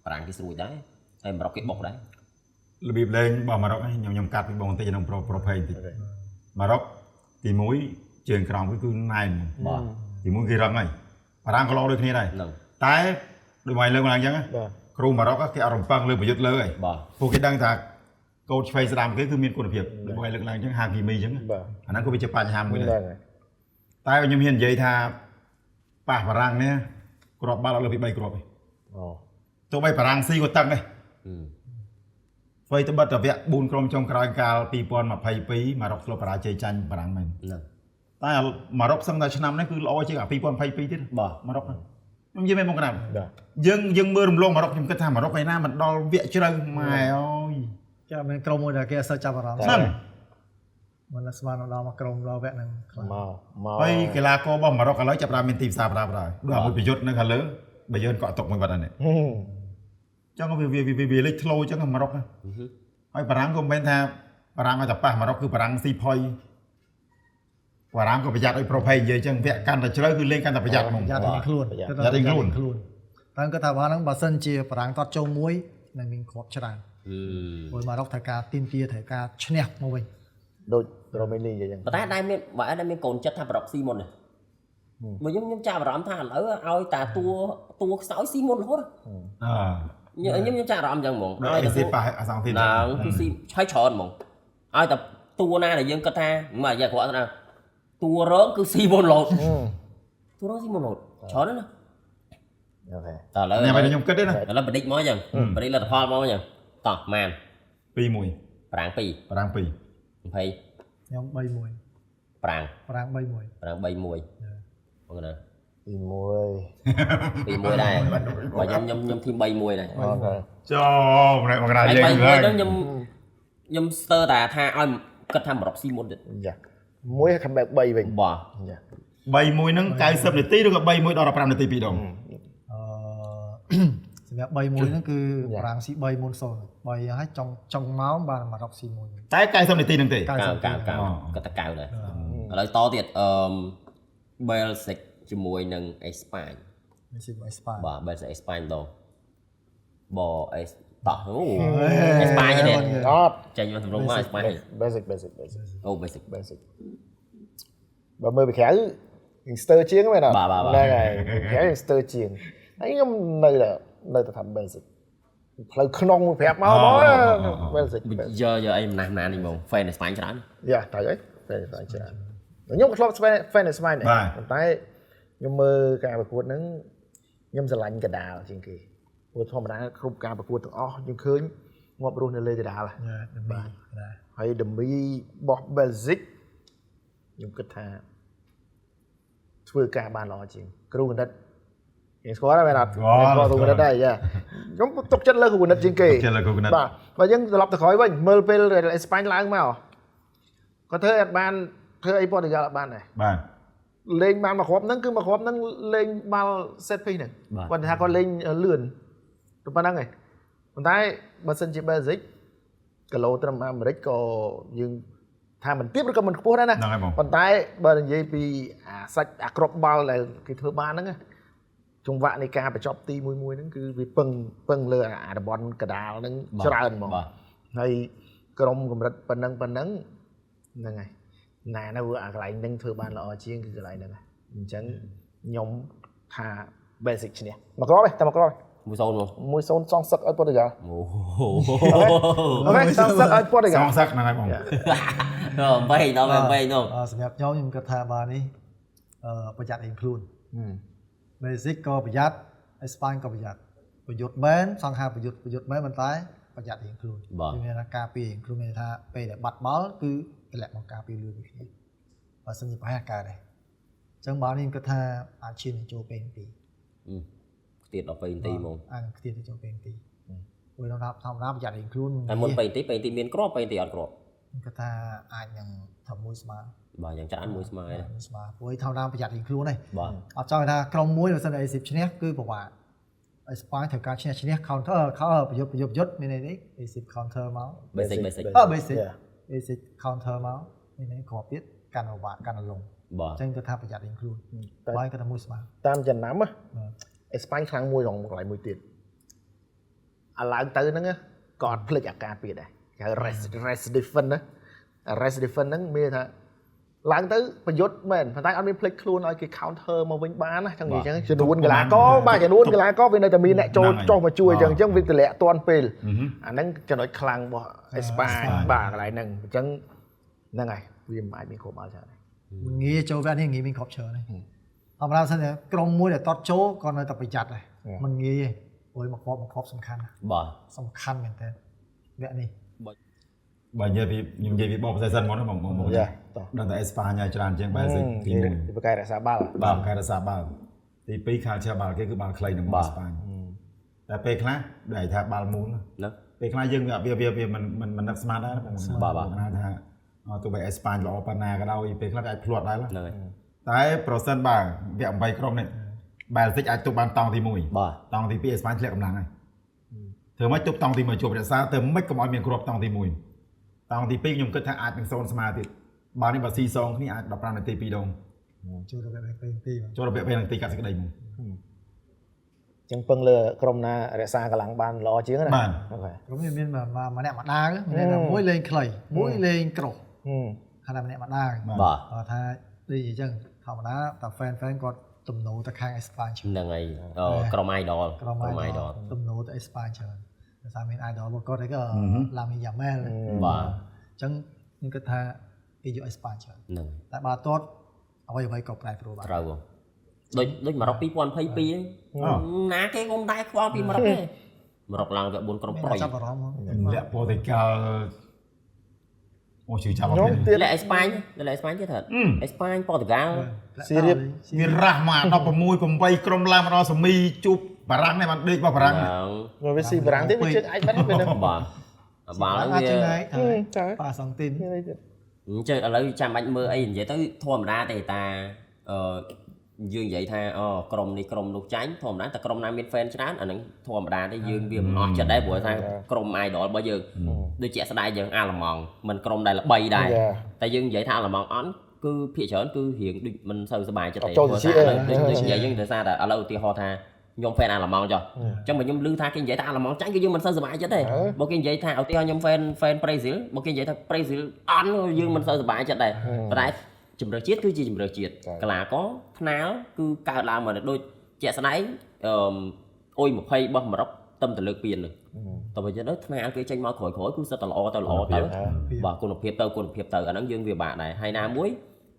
[SPEAKER 1] ប្រាំងគេស្រួយដែរហើយម៉ារ៉ុកគេបុកដែរ
[SPEAKER 3] របៀបលេងរបស់ម៉ារ៉ុកខ្ញុំកាត់ពីបងបន្តិចក្នុងប្រភេទបន្តិចម៉ារ៉ុកទី1ជើងក្រោមគឺណែន
[SPEAKER 1] បាទ
[SPEAKER 3] ទី1គេរឹងហើយបារាំងក៏ល្អដូចគ្នាដែរ
[SPEAKER 1] ហ្នឹង
[SPEAKER 3] តែដូចមកលើកឡើងអញ្ចឹងគ្រូម៉ារ៉ុកគេអត់រំពឹងលើប្រយុទ្ធលើហើយពួកគេដឹងថាកូនឆ្វេងស្ដាំគេគឺមានគុណភាពដូចមកលើកឡើងអញ្ចឹងហាគីមីអញ្ចឹងអាហ្នឹងក៏វាជាបញ្ហាមួយដែរតែខ្ញុំហ៊ាននិយាយថាប៉ះបារាំងនេះគ្រាប់បាល់អត់លើពី3គ្រាប់ទេទោះបីបារាំងស៊ីក៏តឹងដែរអ្វីត្បិតតែវគ្គ4ក្រុមចុងក្រោយកាល2022ម៉ារ៉ុកធ្លាប់បរាជ័យចាញ់បារាំងមែន
[SPEAKER 1] ហ្នឹង
[SPEAKER 3] តែម៉ារ៉ុកសឹងតែឆ្នាំនេះគឺល្អជាងអា2022ទៀត
[SPEAKER 1] បាទ
[SPEAKER 3] ម៉ារ៉ុកខ្ញុំនិយាយមែនមកកណាយើងមើលរំលងម៉ារ៉ុកខ្ញុំគិតថាម៉ារ៉ុកឯណាមិនដល់វគ្គជ្រៅម៉ែអើយ
[SPEAKER 4] ចាមានក្រុមមួយដែលគេអត់សូវចាប់អារម្មណ៍
[SPEAKER 3] ហ្នឹង
[SPEAKER 4] មិនស្មានដល់មកក្រុមដល់វគ្គហ្នឹងខ្លះ
[SPEAKER 2] មកមក
[SPEAKER 3] ហើយកីឡាកររបស់ម៉ារ៉ុកឥឡូវចាប់ផ្ដើមមានទីផ្សារប្រើប្រាស់ដូចអាមួយប្រយុទ្ធនៅខាងលើបើយើងកក់ទុកមួយបាត់ហើយនេះចឹងវាវាវាលេចធ្លោចឹងម៉ារ៉ុកហើយបារាំងក៏មិនមែនថាបារាំងឲ្យតែប៉ះម៉ារ៉ុកគឺបារាំងស៊ីផុយបារាំងក៏ប្រយ័ត្នឲ្យប្រភេទនិយាយចឹងវគ្គកាន់តែជ្រៅគឺលេងកាន់តែប្រយ័ត្នហ្មង
[SPEAKER 4] ប្រយ័ត្នរៀងខ្លួន
[SPEAKER 3] ប្រយ័ត្នរៀងខ្លួន
[SPEAKER 4] តែគាត់ថាបាហ្នឹងបើសិនជាបារាំងតតចូលមួយនឹងមានគ្រាប់ច្រើនព្រោះម៉ារ៉ុកត្រូវការទាមទារត្រូវការឈ្នះមកវិញ
[SPEAKER 2] ដូចរ៉ូម៉េនីអញ្ចឹង
[SPEAKER 1] ប៉ុន្តែដែរមានបើដែរមានកូនចិត្តថាបារ៉ុកស៊ីមុនមកខ្ញុំចាប់អារម្មណ៍ថាឥឡូវឲ្យតាតួខ្សោយស៊ីមុនរហូត
[SPEAKER 3] អឺ
[SPEAKER 1] ខ្ញុំចាប់អារម្មណ៍អញ្ចឹងហ្មង
[SPEAKER 3] ឲ្យតែស៊ីប៉ះអាសងទី
[SPEAKER 1] ហ្នឹងគឺស៊ីឆៃច្រើនហ្មងឲ្យតែតួណាដែលយើងគិតថាមកយ៉ាគ្រាន់តែ តួរងគឺស៊ីមុនរហូតតួរងស៊ីមុនរហូតច្រើនណាស់ណា
[SPEAKER 2] OK
[SPEAKER 1] តើឥឡូវ
[SPEAKER 3] នេះអ្វីដែលខ្ញុំគិតទេណា
[SPEAKER 1] ឥឡូវបដិចមកអញ្ចឹងបដិចលទ្ធផលមកអញ្ចឹងតោះម៉ាន
[SPEAKER 3] 2-1
[SPEAKER 1] ប្រាំង2
[SPEAKER 3] ប្រាំង2
[SPEAKER 1] 20
[SPEAKER 4] ខ្ញុំ3-1
[SPEAKER 1] ប្រាំង
[SPEAKER 4] ប្រាំង3-1
[SPEAKER 1] ប្រាំង3-1បងណា
[SPEAKER 2] ទី1
[SPEAKER 1] 2-1ដែរបើខ្ញុំធីម3-1ដែរ
[SPEAKER 2] OK
[SPEAKER 3] ចូលម្នាក់មកណា
[SPEAKER 1] ហើយ
[SPEAKER 3] យើង
[SPEAKER 1] 3-1ហ្នឹងខ្ញុំស្ទើរតែថាឲ្យគិតថា1រកស៊ីមុនទៀត
[SPEAKER 2] យ៉ាមួយ come back 3វិញ
[SPEAKER 1] បាទ
[SPEAKER 2] យ៉ា
[SPEAKER 3] 3-1ហ្នឹង90នាទីឬក៏3-1ដល់15នាទីពីរដង
[SPEAKER 4] អឺ សម្រាប់3-1ហ្នឹងគឺប្រាំងស៊ី3មុន0 3ហើយចុងចុងម៉ោងបាន1រកស៊ី1
[SPEAKER 3] តែ90នាទីហ្នឹងទេ
[SPEAKER 1] កៅកៅកៅគាត់តែកៅដែរឥឡូវតទៀតអឺ Belgium ជាមួយនឹងអេស្ប៉ាញ
[SPEAKER 4] នេះស៊ីអេស្ប៉ាញ
[SPEAKER 1] បាទ Belgium អេស្ប៉ាញម្ដងបអេសតោះអូអេស្ប៉ាញនេះ
[SPEAKER 2] អត់
[SPEAKER 1] ចេញមកសម្រុងមកអេស្ប៉ាញ
[SPEAKER 2] basic basic basic
[SPEAKER 1] អូ basic
[SPEAKER 2] basic បើមើលពីក្រៅស្ទើរជាងមែនអត់
[SPEAKER 1] បាទបាទបាទ
[SPEAKER 2] ហ្នឹងហើយក្រៅស្ទើរជាងហើយខ្ញុំនៅតែនៅតែថា basic ផ្លូវក្នុងប្រាប់មកមក basic
[SPEAKER 1] យកយកអីម្ណាស់ម្ណានេះហ្មង fan អេស្ប៉ាញច្រើន
[SPEAKER 2] យ៉ាតើអី fan ស្វែងច្រើនខ្ញុំក៏ធ្លាប់ fan ស្វែងដែរប៉ុន្តែខ្ញុំមើលការប្រកួតហ្នឹងខ្ញុំស្រឡាញ់កដាលជាងគេព្រោះធម្មតាគ្រប់ការប្រកួតទាំងអស់ខ្ញុំឃើញងាប់រស់នៅលើកដាល
[SPEAKER 4] បាទ
[SPEAKER 2] ហើយដមីរបស់ Belgic ខ្ញុំគិតថាធ្វើការបានល្អជាងគ្រូកណិតគេស្គាល់ដែរមែនអត់ស្គាល់គ្រូកណិតដែរយ៉ាខ្ញុំទុកចិត្តលើគ្រូកណិតជាងគេ
[SPEAKER 3] ចិត្តលើគ្រូកណិត
[SPEAKER 2] បាទបើយើងត្រឡប់ទៅក្រោយវិញមើលពេលអេស្ប៉ាញឡើងមកគាត់ធ្វើអត់បានធ្វើអីប៉ូទុយហ្គាល់អត់បានដែរ
[SPEAKER 3] បាទ
[SPEAKER 2] លេងបានមួយគ្រាប់ហ្នឹងគឺមួយគ្រាប់ហ្នឹងលេងបាល់ set piece ហ្នឹងគាត់ថាគាត់លេងលឿនទៅប៉ុណ្្នឹងឯងប៉ុន្តែបើសិនជា Belgic គីឡូត្រឹមអាមេរិកក៏យើងថាមិនទាបឬក៏មិនខ្ពស់ដែរណា
[SPEAKER 3] ហ្នឹងហើយបង
[SPEAKER 2] ប៉ុន្តែបើនិយាយពីអាសាច់អាគ្រាប់បាល់ដែលគេធ្វើបានហ្នឹងណាចង្វាក់នៃការបញ្ចប់ទីមួយមួយហ្នឹងគឺវាពឹងពឹងលើអាតំបន់កដាលហ្នឹងច្រើនហ្មង
[SPEAKER 1] បាទ
[SPEAKER 2] ហើយក្រុមកម្រិតប៉ុណ្ណឹងប៉ុណ្ណឹងហ្នឹងហើយណានៅអាកន្លែងហ្នឹងធ្វើបានល្អជាងគឺកន្លែងហ្នឹងហើយអញ្ចឹងខ្ញុំថា basic ឈ្នះមកគ្រាប់ទេតែមកគ្រាប់
[SPEAKER 1] 1-0ហ្មង
[SPEAKER 2] 1-0សងសឹកឲ្យប៉ូទុយហ្គាល់
[SPEAKER 1] អូ
[SPEAKER 2] អូខេសងសឹកឲ្យប៉ូទុយហ្គាល់
[SPEAKER 3] សងសឹកហ្នឹងហើយបង
[SPEAKER 1] ហេដល់បែងដល់
[SPEAKER 4] សម្រាប់ខ្ញុំខ្ញុំគិតថាបាទនេះអឺប្រយ័ត្នឯងខ្លួន Basic ក៏ប្រយ័ត្នអេស្ប៉ាញក៏ប្រយ័ត្នប្រយុទ្ធមែនសង្ហាប្រយុទ្ធប្រយុទ្ធមែនប៉ុន្តែប្រយ័ត្នរៀងខ្លួនមានថាការពាររៀងខ្លួនមានថាពេលដែលបាត់បាល់គឺតម្លាក់មកការពារលឿនដូចគ្នាបើសិនជាប្រហែលកើតដែរអញ្ចឹងបាទនេះខ្ញុំគិតថាអាចឈានទៅចូលពេលទី
[SPEAKER 1] ទៀតដល់ពេលទីហ្មង
[SPEAKER 4] អាចនឹងខ្ទាតទៅចូលពេលទីព្រោះដល់ធម្មតាប្រយ័ត្នរៀងខ្លួន
[SPEAKER 1] តែមុនពេលទីពេលទីមានគ្រាប់ពេលទីអត់គ្រាប់
[SPEAKER 4] ខ្ញុំគិតថាអាចនឹងធ្វើមួយស្មើ
[SPEAKER 1] បាទយ៉ាងច្រើនមួយស្មើដែរ
[SPEAKER 4] មួយស្មើព្រោះធម្មតាប្រយ័ត្នរៀងខ្លួនដែរ
[SPEAKER 1] បាទ
[SPEAKER 4] អត់ចង់ថាក្រុមមួយបើសិនតែអេស៊ីបឈ្នះគឺពិបាកអេស្ប៉ាញត្រូវការឈ្នះឈ្នះ counter counter ប្រយុទ្ធប្រយុទ្ធប្រយុទ្ធមានន័យនេះអេស៊ីប counter មក
[SPEAKER 1] basic basic
[SPEAKER 4] អឺ basic basic counter មកមានន័យគ្រាប់ទៀតកាន់ពិបាកកាន់លង
[SPEAKER 1] បាទ
[SPEAKER 4] អញ្ចឹងគាត់ថាប្រយ័ត្នរៀងខ្លួនបើគាត់ថាមួយស្មើ
[SPEAKER 2] តាមចំណាំណាអេស្ប៉ាញខ្លាំងមួយក្នុងកន្លែងមួយទៀតអាឡើងទៅហ្នឹងណាក៏អត់ភ្លេចអាការពារដែរគេហៅ rest defense ណា rest defense ហ្នឹងមានន័យថាឡើងទៅប្រយុទ្ធមែនប៉ុន្តែអត់មានភ្លេចខ្លួនឲ្យគេ counter មកវិញបានណាចង់និយាយអញ្ចឹងចំនួនកីឡាករបាទចំនួនកីឡាករវានៅតែមានអ្នកចូលចុះមកជួយអញ្ចឹងអញ្ចឹងវាទម្លាក់ទាន់ពេលអាហ្នឹងចំណុចខ្លាំងរបស់អេស្ប៉ាញបាទកន្លែងហ្នឹងអញ្ចឹងហ្នឹងហើយវាមិនអាចមានគ្រាប់បាល់ច្រើនដែរ
[SPEAKER 4] ងាយចូលវគ្គនេះងាយមានគ្រាប់ច្រើនទេធម្មតាសិនតែក្រុមមួយដែលតត់ចូលក៏នៅតែប្រយ័ត្នដែរមិនងាយទេព្រោះមកគ្រាប់មកគ្រាប់សំខាន់ណាស់
[SPEAKER 1] បាទ
[SPEAKER 4] សំខាន់មែនតើវគ្គនេះ
[SPEAKER 3] បើនិយាយពីខ្ញុំនិយាយពីបប season មុនណាបងបង
[SPEAKER 2] យ៉ាតោះ
[SPEAKER 3] ដឹងតែអេស្ប៉ាញហើយច្រើនជាង Basic ទី1
[SPEAKER 2] ទីបកែរក្សាបាល់
[SPEAKER 3] បាទការរក្សាបាល់ទី2 culture បាល់គេគឺបាល់ខ្លីនឹងបាល់ស្ប៉ាញតែពេលខ្លះដែលថាបាល់មូល
[SPEAKER 1] ណា
[SPEAKER 3] ពេលខ្លះយើងវាវាវាមិនមិនមិននឹកស្មានដែរបង
[SPEAKER 1] បាទបាទ
[SPEAKER 3] ណាថាទោះបីអេស្ប៉ាញល្អប៉ុណ្ណាក៏ដោយពេលខ្លះវាអាចភ្លាត់ដែរ
[SPEAKER 1] ហ្នឹងហើយ
[SPEAKER 3] តែប្រសិនបើវគ្គ8ក្រុមនេះបែលហ្សិកអាចទប់បានតង់ទី1
[SPEAKER 1] បាទ
[SPEAKER 3] តង់ទី2អេស្ប៉ាញធ្លាក់កម្លាំងហើយធ្វើម៉េចទប់តង់ទី1ជួបរក្សាទៅម៉េចកុំឲ្យមានគ្រាប់តង់ទី1តង់ទី2ខ្ញុំគិតថាអាចនឹង0ស្មើទៀតបាទនេះបើស៊ីសងគ្នាអាច15នាទី2ដង
[SPEAKER 4] ចូលដល់វគ្គពេលទីបាទ
[SPEAKER 3] ចូលដល់វគ្គពេលនាទីកាត់សេចក្តីហ្មង
[SPEAKER 2] ចឹងពឹងលើក្រុមណារក្សាកម្លាំងបានល្អជាងណា
[SPEAKER 3] បាទ
[SPEAKER 2] អូខេ
[SPEAKER 4] ក្រុមនេះមានម្នាក់ម្ដាងម្នាក់ថាមួយលេងខ្លីមួយលេងក្រោះថាម្នាក់ម្ដាង
[SPEAKER 1] បាទ
[SPEAKER 4] គាត់ថាដូចអញ្ចឹងធម្មតាតែ fan fan គាត់ទំនោរទៅខាងអេស្ប៉ាញច្រើន
[SPEAKER 1] ហ្នឹងហើយក្រុម idol
[SPEAKER 4] ក្រុម idol ទំនោរទៅអេស្ប៉ាញច្រើនដោយសារមាន idol របស់គាត់អីក៏ឡាមីយ៉ាមែល
[SPEAKER 1] បាទ
[SPEAKER 4] អញ្ចឹងខ្ញុំគិតថាគេយកអេស្ប៉ាញច្រើន
[SPEAKER 1] ហ្នឹង
[SPEAKER 4] តែបើតត អ្វីអ្វីក៏ប្រែប្រួលបាន
[SPEAKER 1] ត្រូវបងដូចដូចម៉ារ៉ុក2022ហ្នឹងណាគេក៏មិនដែរខ្វល់ពីម៉ារ៉ុកទេម៉ារ៉ុកឡើងវា4ក្រុមប្រយ
[SPEAKER 4] ចាប់អារម្មណ៍
[SPEAKER 3] លាក់ប៉ូទុយហ្គាល់អូជឿចាប់អត់
[SPEAKER 2] ខ្ញុំ
[SPEAKER 3] ទេ
[SPEAKER 2] ទៀត
[SPEAKER 1] លាក់អេស្ប៉ាញលាក់អេស្ប៉ាញទៀតហ៎អេស្ប៉ាញប៉ូទុយហ្គាល់
[SPEAKER 2] ស៊ីរៀប
[SPEAKER 3] វារះមក16 8ក្រុមឡើងមកដល់សមីជួបបារាំងនេះបានដេករបស់បារាំង
[SPEAKER 1] ហ្នឹង
[SPEAKER 2] មកវាស៊ីបារាំងទៀតវាជើងអាចបាត់វាហ្នឹង
[SPEAKER 1] បាទបាល់
[SPEAKER 4] អាច
[SPEAKER 1] វា
[SPEAKER 4] ជើងហើយ
[SPEAKER 2] ចា
[SPEAKER 4] ប៉ាសង់ទីន
[SPEAKER 2] មានអីទៀត
[SPEAKER 1] អញ្ចឹងឥឡូវចាំបាច់មើលអីនិយាយទៅធម្មតាទេតាអឺយើងនិយាយថាអូក្រុមនេះក្រុមនោះចាញ់ធម្មតាតែក្រុមណាមាន fan ច្រើនអាហ្នឹងធម្មតាទេយើងវាមិនអស់ចិត្តដែរព្រោះថាក្រុម idol របស់យើងដូចជាក់ស្ដែងយើងអាល្លឺម៉ង់មិនក្រុមដែលល្បីដែរតែយើងនិយាយថាអាល្លឺម៉ង់អន់គឺភាគច្រើនគឺរៀងដូចមិនសូវសប្បាយចិត្តទេព្រោះថាឥឡូវដូចនិយាយយើងដោយសារតែឥឡូវឧទាហរណ៍ថាខ្ញុំ fan អាល្លឺម៉ង់ចុះអញ្ចឹងបើខ្ញុំឮថាគេនិយាយថាអាល្លឺម៉ង់ចាញ់គឺយើងមិនសូវសប្បាយចិត្តទេបើគេនិយាយថាឧទាហរណ៍ខ្ញុំ fan ប្រេស៊ីលបើគេនិយាយថាប្រេស៊ីលអន់យើងមិនសូវសប្បាយចិត្តដែរប៉ុន្តែជម្រើសជាតិគឺជាជម្រើសជាតិកីឡាករថ្នាលគឺកើតឡើងមកដូចជាក់ស្ដែងអឺអុយ20របស់ម៉ារ៉ុកតំទៅលើកពាននោះតើបើចឹងទៅថ្នាលគេចេញមកក្រោយៗគឺសិតតែល្អទៅល្អទៅបាទគុណភាពទៅគុណភាពទៅអាហ្នឹងយើងវាបាក់ដែរហើយណាមួយ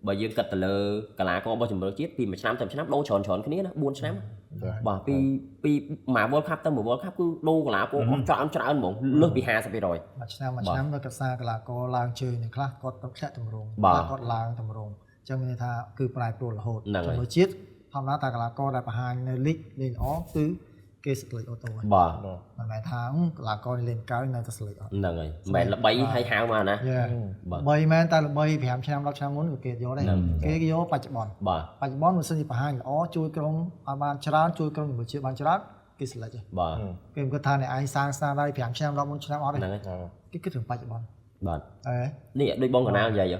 [SPEAKER 1] បើយើងគិតទៅលើកីឡាកររបស់ជម្រើសជាតិពីមួយឆ្នាំទៅមួយឆ្នាំដូរច្រើនច្រើនគ្នាណា4ឆ្នាំបាទពីពីមួយ World Cup ទៅមួយ World Cup គឺដូរកីឡាករអស់ច្រើនច្រើនហ្មងលើសពី50%
[SPEAKER 4] មួយឆ្នាំមួយឆ្នាំដល់កសាកីឡាករឡើងជើងនេះខ្លះគាត់ទៅធ្លាក់ទម្រង់គាត់ឡើងទម្រង់អញ្ចឹងមានន័យថាគឺប្រែប្រួលរហូតជម្រើសជាតិធម្មតាតាកីឡាករដែលបង្ហាញនៅលីកលេងល្អគឺគេសលេចអូតូហើយ
[SPEAKER 1] បាទ
[SPEAKER 4] មិនមែនថាកីឡាករនេះលេងកើនៅតែសលេចអត់
[SPEAKER 1] ហ្នឹងហើយមិនមែនល្បីហើយហៅមកណា
[SPEAKER 4] បាទល្បីមែនតែល្បី5ឆ្នាំ10ឆ្នាំមុនក៏គេយកដែរគេយកបច្ចុប្បន្ន
[SPEAKER 1] បាទ
[SPEAKER 4] បច្ចុប្បន្នបើសិនជាបង្ហាញល្អជួយក្រុមឲ្យបានច្រើនជួយក្រុមជម្រើសជាតិបានច្រើនគេសលេចហើយ
[SPEAKER 1] បាទ
[SPEAKER 4] គេមិនគិតថាអ្នកឯងសាងស្នាដៃ5ឆ្នាំ10មុនឆ្នាំអត់ទេ
[SPEAKER 1] ហ្នឹងហើយ
[SPEAKER 4] គេគិតរឿងបច្ចុប្បន្ន
[SPEAKER 1] បាទ
[SPEAKER 4] អេ
[SPEAKER 1] នេះដូចបងកណាលនិយាយ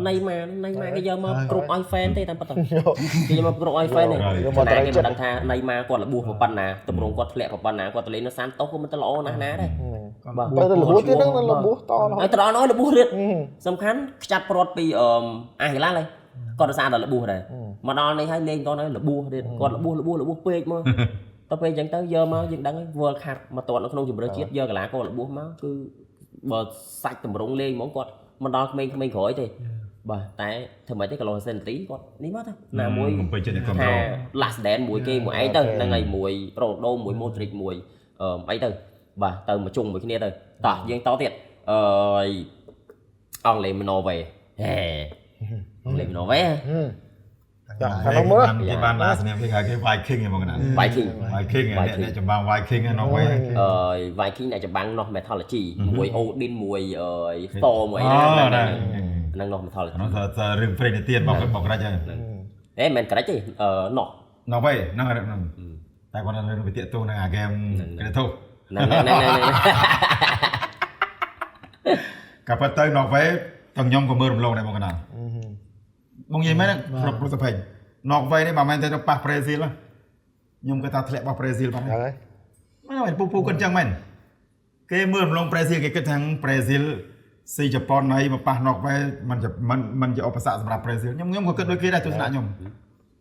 [SPEAKER 1] ណៃម៉ាណៃម៉ាគេយកមកគ្រប់ឲ្យ fan ទេតាមពិតទៅគេយកមកគ្រប់ឲ្យ fan ទេតែគេមិនដឹងថាណៃម៉ាគាត់របួសប៉ុណ្ណាទម្រង់គាត់ធ្លាក់ប៉ុណ្ណាគាត់ទៅលេងនៅសានតូសក៏មិនទៅល្អណាស់ណាដែរបាទ
[SPEAKER 2] ទៅរបួសទៀតហ្នឹងរបួសតរហូត
[SPEAKER 1] ហើយទៅដល់នោះរបួសទៀតសំខាន់ខ្ចាត់ព្រាត់ពីអាហីឡាហើយគាត់រសារដល់របួសដែរមកដល់នេះហើយលេងគាត់ហើយរបួសទៀតគាត់របួសរបួសរបួសពេកមកទៅពេលអញ្ចឹងទៅយកមកយើងដឹងហើយ World Cup មកទាត់នៅក្នុងជម្រើសជាតិយកកីឡាកររបួសមកគឺបើសាច់តម្រង់លេងហ្មងគាត់មិនដល់ក្មេងៗក្រោយទេបាទតែធ្វើម៉េចទេកន្លោះសេនទីគាត់នេះមកទៅណាមួយ
[SPEAKER 3] ពេញចិត្តអ្នកគ្រប់
[SPEAKER 1] ថា
[SPEAKER 3] គ្រង
[SPEAKER 1] last dance មួយគេមួយឯងទៅហ្នឹងហើយមួយរ៉ូដូមួយ Modric មួយអីទៅបាទទៅមកជុំមួយគ្នាទៅតោះយើងតទៀតអឺអង់គ្លេសណ័រវេហេអង់គ្លេសណ័រវេ
[SPEAKER 2] ចាខាងនោះមើល
[SPEAKER 3] គេបានឡាស្នាមគេហៅគេ Viking ហ្មងណា
[SPEAKER 1] Viking
[SPEAKER 3] Viking អ្នកចម្បាំង Viking ណ័រវេ
[SPEAKER 1] អឺ Viking អ្នកចម្បាំងនោះ mythology មួយ Odin មួយអឺ Thor មួយអីហ្នឹងហ្នឹងនោះ mythology
[SPEAKER 3] នោះថារឿងព្រេងនិទានរបស់របស់ក្រិចហើយ
[SPEAKER 1] អេមិនក្រិចទេអឺនោះ
[SPEAKER 3] ណ័រវេហ្នឹងហ្នឹងតែគាត់នៅវិទ្យាទូនឹងអាហ្គេមក្រេធូ
[SPEAKER 1] ហ្នឹងហ្នឹងហ្នឹង
[SPEAKER 3] ក៏ប៉ុន្តែណ័រវេទាំងខ្ញុំក៏មើលរំលងដែរបងកណាបងនិយាយមែនគ្រប់ប្រសិទ្ធភាពណ័រវេនេះបើមែនទៅប៉ះប្រេស៊ីលខ្ញុំគាត់ថាធ្លាក់ប៉ះប្រេស៊ីលបាត់
[SPEAKER 2] ហើយ
[SPEAKER 3] មែនពូពូគាត់ចឹងមែនគេមើលរំលងប្រេស៊ីលគេគិតថាប្រេស៊ីលស៊ីជប៉ុនហើយមកប៉ះណ័រវេมันมันជាឧបសគ្គសម្រាប់ប្រេស៊ីលខ្ញុំក៏គិតដូចគេដែរទស្សនៈខ្ញុំ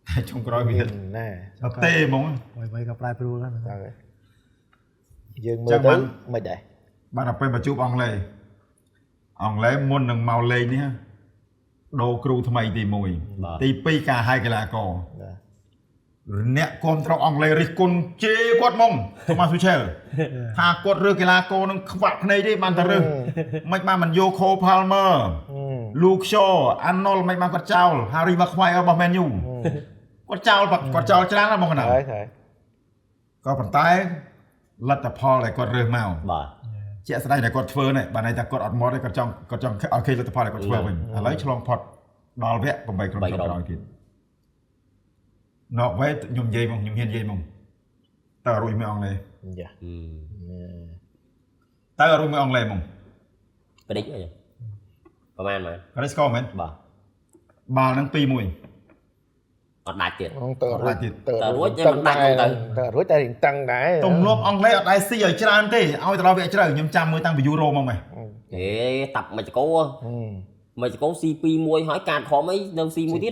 [SPEAKER 3] តែចុងក្រោយវា
[SPEAKER 2] ណែ
[SPEAKER 3] អត់ទេហ្មង
[SPEAKER 4] អ្វីៗក៏ប្រែប្រួលដែរ
[SPEAKER 2] ហើយយើងមើលទៅមិនដែរ
[SPEAKER 3] បាទដល់ពេលមកជួបអង់គ្លេសអង់គ្លេសមុននឹងមកលេងនេះដូរគ្រូថ្មីទី1ទី2ការហើយកីឡាករអ្នកគ្រប់គ្រងអង់គ្លេសរិះគន់ជេរគាត់ហ្មងថូម៉ាស់ស៊ូឆែលថាគាត់រើសកីឡាករនឹងខ្វាក់ភ្នែកទេបានតែរើសមិនបានមិនយកខូផាល់មើលូខ្យអាណុលមិនបានគាត់ចោលហារីម៉ាខ្វាយរបស់មែនយូគាត់ចោលគាត់ចោលច្រើនណាស់បងកណា
[SPEAKER 2] ហើយហើយ
[SPEAKER 3] ក៏ប៉ុន្តែលទ្ធផលដែលគាត់រើសមក
[SPEAKER 1] បាទ
[SPEAKER 3] ជាក់ស្ដែងដែលគាត់ធ្វើនេះបាទន័យថាគាត់អត់មកទេគាត់ចង់ឲ្យគេលទ្ធផលដែលគាត់ធ្វើវិញឥឡូវឆ្លងផុតដល់វគ្គ8ក្រុមចុងក្រោយទៀតណកវេខ្ញុំនិយាយមកខ្ញុំហ៊ាននិយាយមកតើរួចមួយអង់គ្លេស
[SPEAKER 2] យ៉ា
[SPEAKER 3] តើរួចមួយអង់គ្លេសមក
[SPEAKER 1] ប្រឌិចអីប្រហែលមែន
[SPEAKER 3] គាត់ស្គាល់មែន
[SPEAKER 1] បាទ
[SPEAKER 3] បាល់ហ្នឹង2-1
[SPEAKER 1] អត់ដាច់ទៀត
[SPEAKER 2] ទៅរួចទៅរួចតែរួចតែរៀងតឹងដែរ
[SPEAKER 3] ទម្លាប់អង់គ្លេសអត់ដែរស៊ីឲ្យច្រើនទេឲ្យទៅដល់វគ្គជ្រៅខ្ញុំចាំមើលតាំងពីយូរ៉ូមកម៉េះ
[SPEAKER 1] ហេតាប់មិចកោមិចកោស៊ី2-1ហើយកាតខំអីនៅស៊ីមួយទៀត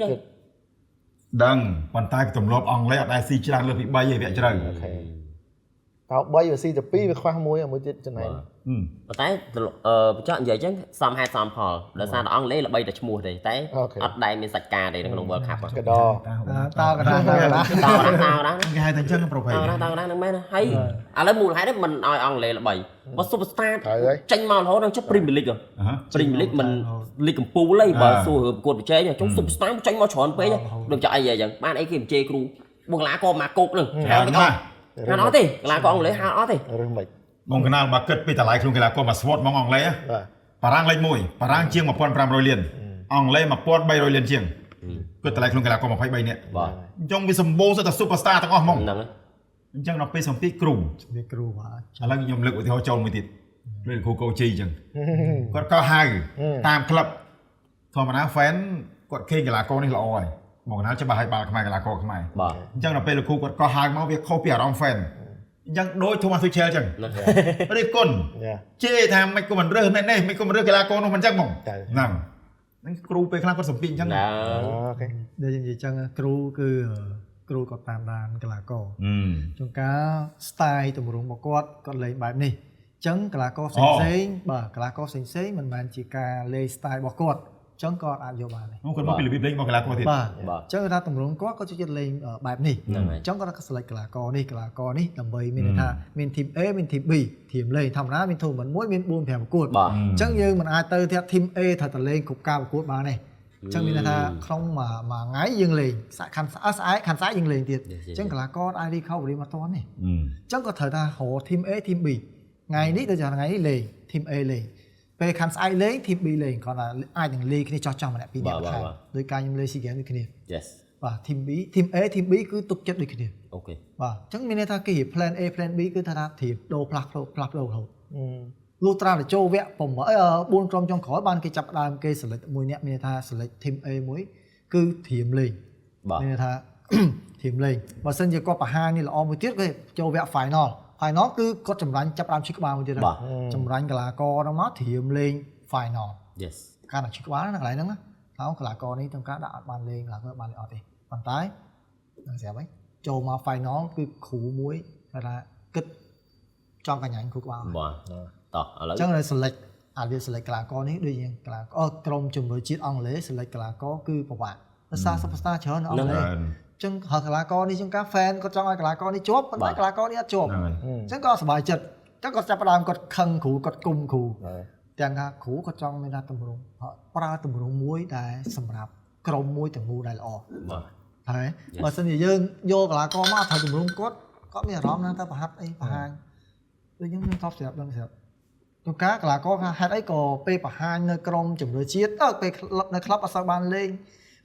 [SPEAKER 3] ដឹងប៉ុន្តែទម្លាប់អង់គ្លេសអត់ដែរស៊ីច្រើនលើសពី3ឯវគ្គជ្រៅ
[SPEAKER 2] អូខេ តោ3វាស៊ីទៅ2វាខ្វះមួយមួយទៀតចំណែក
[SPEAKER 1] ប៉ុន្តែបញ្ចក់និយាយចឹងសមហេតុសមផលដោយសារតែអង់គ្លេសល្បីតែឈ្មោះទេតែអត់ដែលមានសាច់ការទេនៅក្នុង World Cup
[SPEAKER 2] កដោ
[SPEAKER 4] តោកដាតោកដា
[SPEAKER 1] តោកដាតោកដា
[SPEAKER 3] គេហៅតែអញ្ចឹងប្រុស
[SPEAKER 1] តោកដាតោកដាហ្នឹងមែនហើយឥឡូវមូលហេតុមិនឲ្យអង់គ្លេសល្បីបើ Superstar ចេញមករហូតដល់ចុះ Premier League Premier League មិនលីកកំពូលទេបើសួររឿងប្រកួតប្រជែងចុះ Superstar ចេញមកច្រើនពេកដូចចង់អីអញ្ចឹងបានអីគេបញ្ជេរគ្រូបងឡាក៏មកគោកនឹងហៅមិនអត់ហៅអត់ទេកីឡាករអង់គ្លេសហៅអត់ទេ
[SPEAKER 2] រឿងមិន
[SPEAKER 3] បងកណាលបើគិតពីតម្លៃខ្លួនកីឡាករមកស្វតហ្មងអង់គ្លេសបារាំងលេខ1បារាំងជាង1500លានអង់គ្លេស1300លានជាងគិតតម្លៃខ្លួនកីឡាករ23នាក់
[SPEAKER 1] បាទ
[SPEAKER 3] អញ្ចឹងវាសម្បូរសុទ្ធតែ superstar ទាំងអស់ហ្មង
[SPEAKER 1] ហ្នឹង
[SPEAKER 3] អញ្ចឹងដល់ពេលសម្ពាធគ្រូ
[SPEAKER 4] វាគ្រូបាទ
[SPEAKER 3] ឥឡូវខ្ញុំលើកឧទាហរណ៍ចូលមួយទៀតលើគ្រូកូជីអញ្ចឹងគាត់ក៏ហៅតាមក្លឹបធម្មតា fan គាត់ឃើញកីឡាករនេះល្អហើយបងកណាលច្បាស់ឲ្យបាល់ខ្មែរកីឡាករខ្មែរ
[SPEAKER 1] បាទ
[SPEAKER 3] អញ្ចឹងដល់ពេលលោកគ្រូគាត់ក៏ហៅមកវាខុសពីអារម្មណ៍ fan អញ្ចឹងដូច Thomas Tuchel អញ្ចឹងរិះគន់ជេរថាមិនក៏មិនរើសនេះមិនក៏មិនរើសកីឡាករនោះមិនអញ្ចឹងហ្មងហ្នឹងហ្នឹងគ្រូពេលខ្លះគាត់សម្ពាធអញ្ចឹង
[SPEAKER 2] OK
[SPEAKER 4] ដូចនិយាយអញ្ចឹងគ្រូគឺគ្រូគាត់តាមដានកីឡាករជួនកាល style ទម្រង់របស់គាត់គាត់លេងបែបនេះអញ្ចឹងកីឡាករផ្សេងៗបាទកីឡាករផ្សេងៗមិនមែនជាការលេង style របស់គាត់អញ្ចឹងគាត់អាចយកបានទេ
[SPEAKER 3] គាត់មកពីរបៀបលេងរបស់កីឡាករទៀត
[SPEAKER 4] បាទអញ្ចឹងថាទម្រង់គាត់គាត់ចូលចិត្តលេងបែបនេះអញ្ចឹងគាត់ក៏ select កីឡាករនេះកីឡាករនេះដើម្បីមានន័យថាមាន team A មាន team B team លេងធម្មតាមាន tournament មួយមាន4 5ប្រកួតអញ្ចឹងយើងមិនអាចទៅថា team A ត្រូវតែលេងគ្រប់ការប្រកួតបានទេអញ្ចឹងមានន័យថាក្នុងមួយថ្ងៃយើងលេងសាក់ខាន់ស្អែកខាន់ស្អែកយើងលេងទៀតអញ្ចឹងកីឡាករអាច recovery មកទាន់នេះអញ្ចឹងក៏ត្រូវថារក team A team B ថ្ងៃនេះដូចថ្ងៃនេះលេង team A លេងពេលខាន់ស្អែកលេង team B លេងគាត់ថាអាចនឹងលេងគ្នាចោះៗម្នាក់ពីរនាក់ថែមដោយការខ្ញុំលេង SEA Games ដូចគ្នា
[SPEAKER 1] Yes
[SPEAKER 4] បាទ team B team A team B គឺទុកចិត្តដូចគ្នា
[SPEAKER 1] OK
[SPEAKER 4] បាទអញ្ចឹងមានន័យថាគេរៀប plan A plan B គឺថាត្រៀមដូរផ្លាស់ប្ដូររហូតលុះត្រាតែចូលវគ្គ4ក្រុមចុងក្រោយបានគេចាប់ដើមគេ select មួយនាក់មានន័យថា select team A មួយគឺត្រៀមលេងមានន័យថាត្រៀមលេងបើសិនជាគាត់បង្ហាញនេះល្អមួយទៀតគេចូលវគ្គ final final គឺគាត់ចម្រាញ់ចាប់ដើមឈឺក្បាលមួយទៀតហើយចម្រាញ់កីឡាករហ្នឹងមកត្រៀមលេង final
[SPEAKER 1] Yes
[SPEAKER 4] ការតែឈឺក្បាលណាកន្លែងហ្នឹងណាកីឡាករនេះទាំងការដាក់អត់បានលេងកីឡាករបានលេងអត់ទេប៉ុន្តែនឹងស្រាប់ហើយចូលមក final គឺគ្រូមួយគេថាគិតចង់កញ្ញាញ់គ្រូក្បាល
[SPEAKER 1] បាទតោះឥឡូវ
[SPEAKER 4] អញ្ចឹង select អាវា select កីឡាករនេះដូចជាកីឡាករក្រុមជម្រើសជាតិអង់គ្លេស select កីឡាករគឺពិបាកដោយសារ superstar ច្រើននៅអង់គ្លេសចឹងហើកីឡាករនេះជាងការ fan គាត់ចង់ឲ្យកីឡាករនេះជាប់ប៉ុន្តែកីឡាករនេះអត់ជាប់អញ្ចឹងក៏សប្បាយចិត្តអញ្ចឹងគាត់ចាប់ផ្ដើមគាត់ខឹងគ្រូគាត់គុំគ្រូទាំងថាគ្រូគាត់ចង់មានថាទម្រង់ប្រើទម្រង់មួយដែលសម្រាប់ក្រុមមួយទាំងមូលដែលល្អ
[SPEAKER 1] បាទ
[SPEAKER 4] ហើយបើសិនជាយើងយកកីឡាករមកត្រូវទម្រង់គាត់គាត់មានអារម្មណ៍ណាទៅប្រហាត់អីបង្ហាញដូចខ្ញុំខ្ញុំថប់ស្រាប់ដឹងស្រាប់ទូការកីឡាករថាហេតុអីក៏ពេលបង្ហាញនៅក្រុមជម្រើសជាតិទៅពេលនៅក្លឹបអត់សូវបានលេង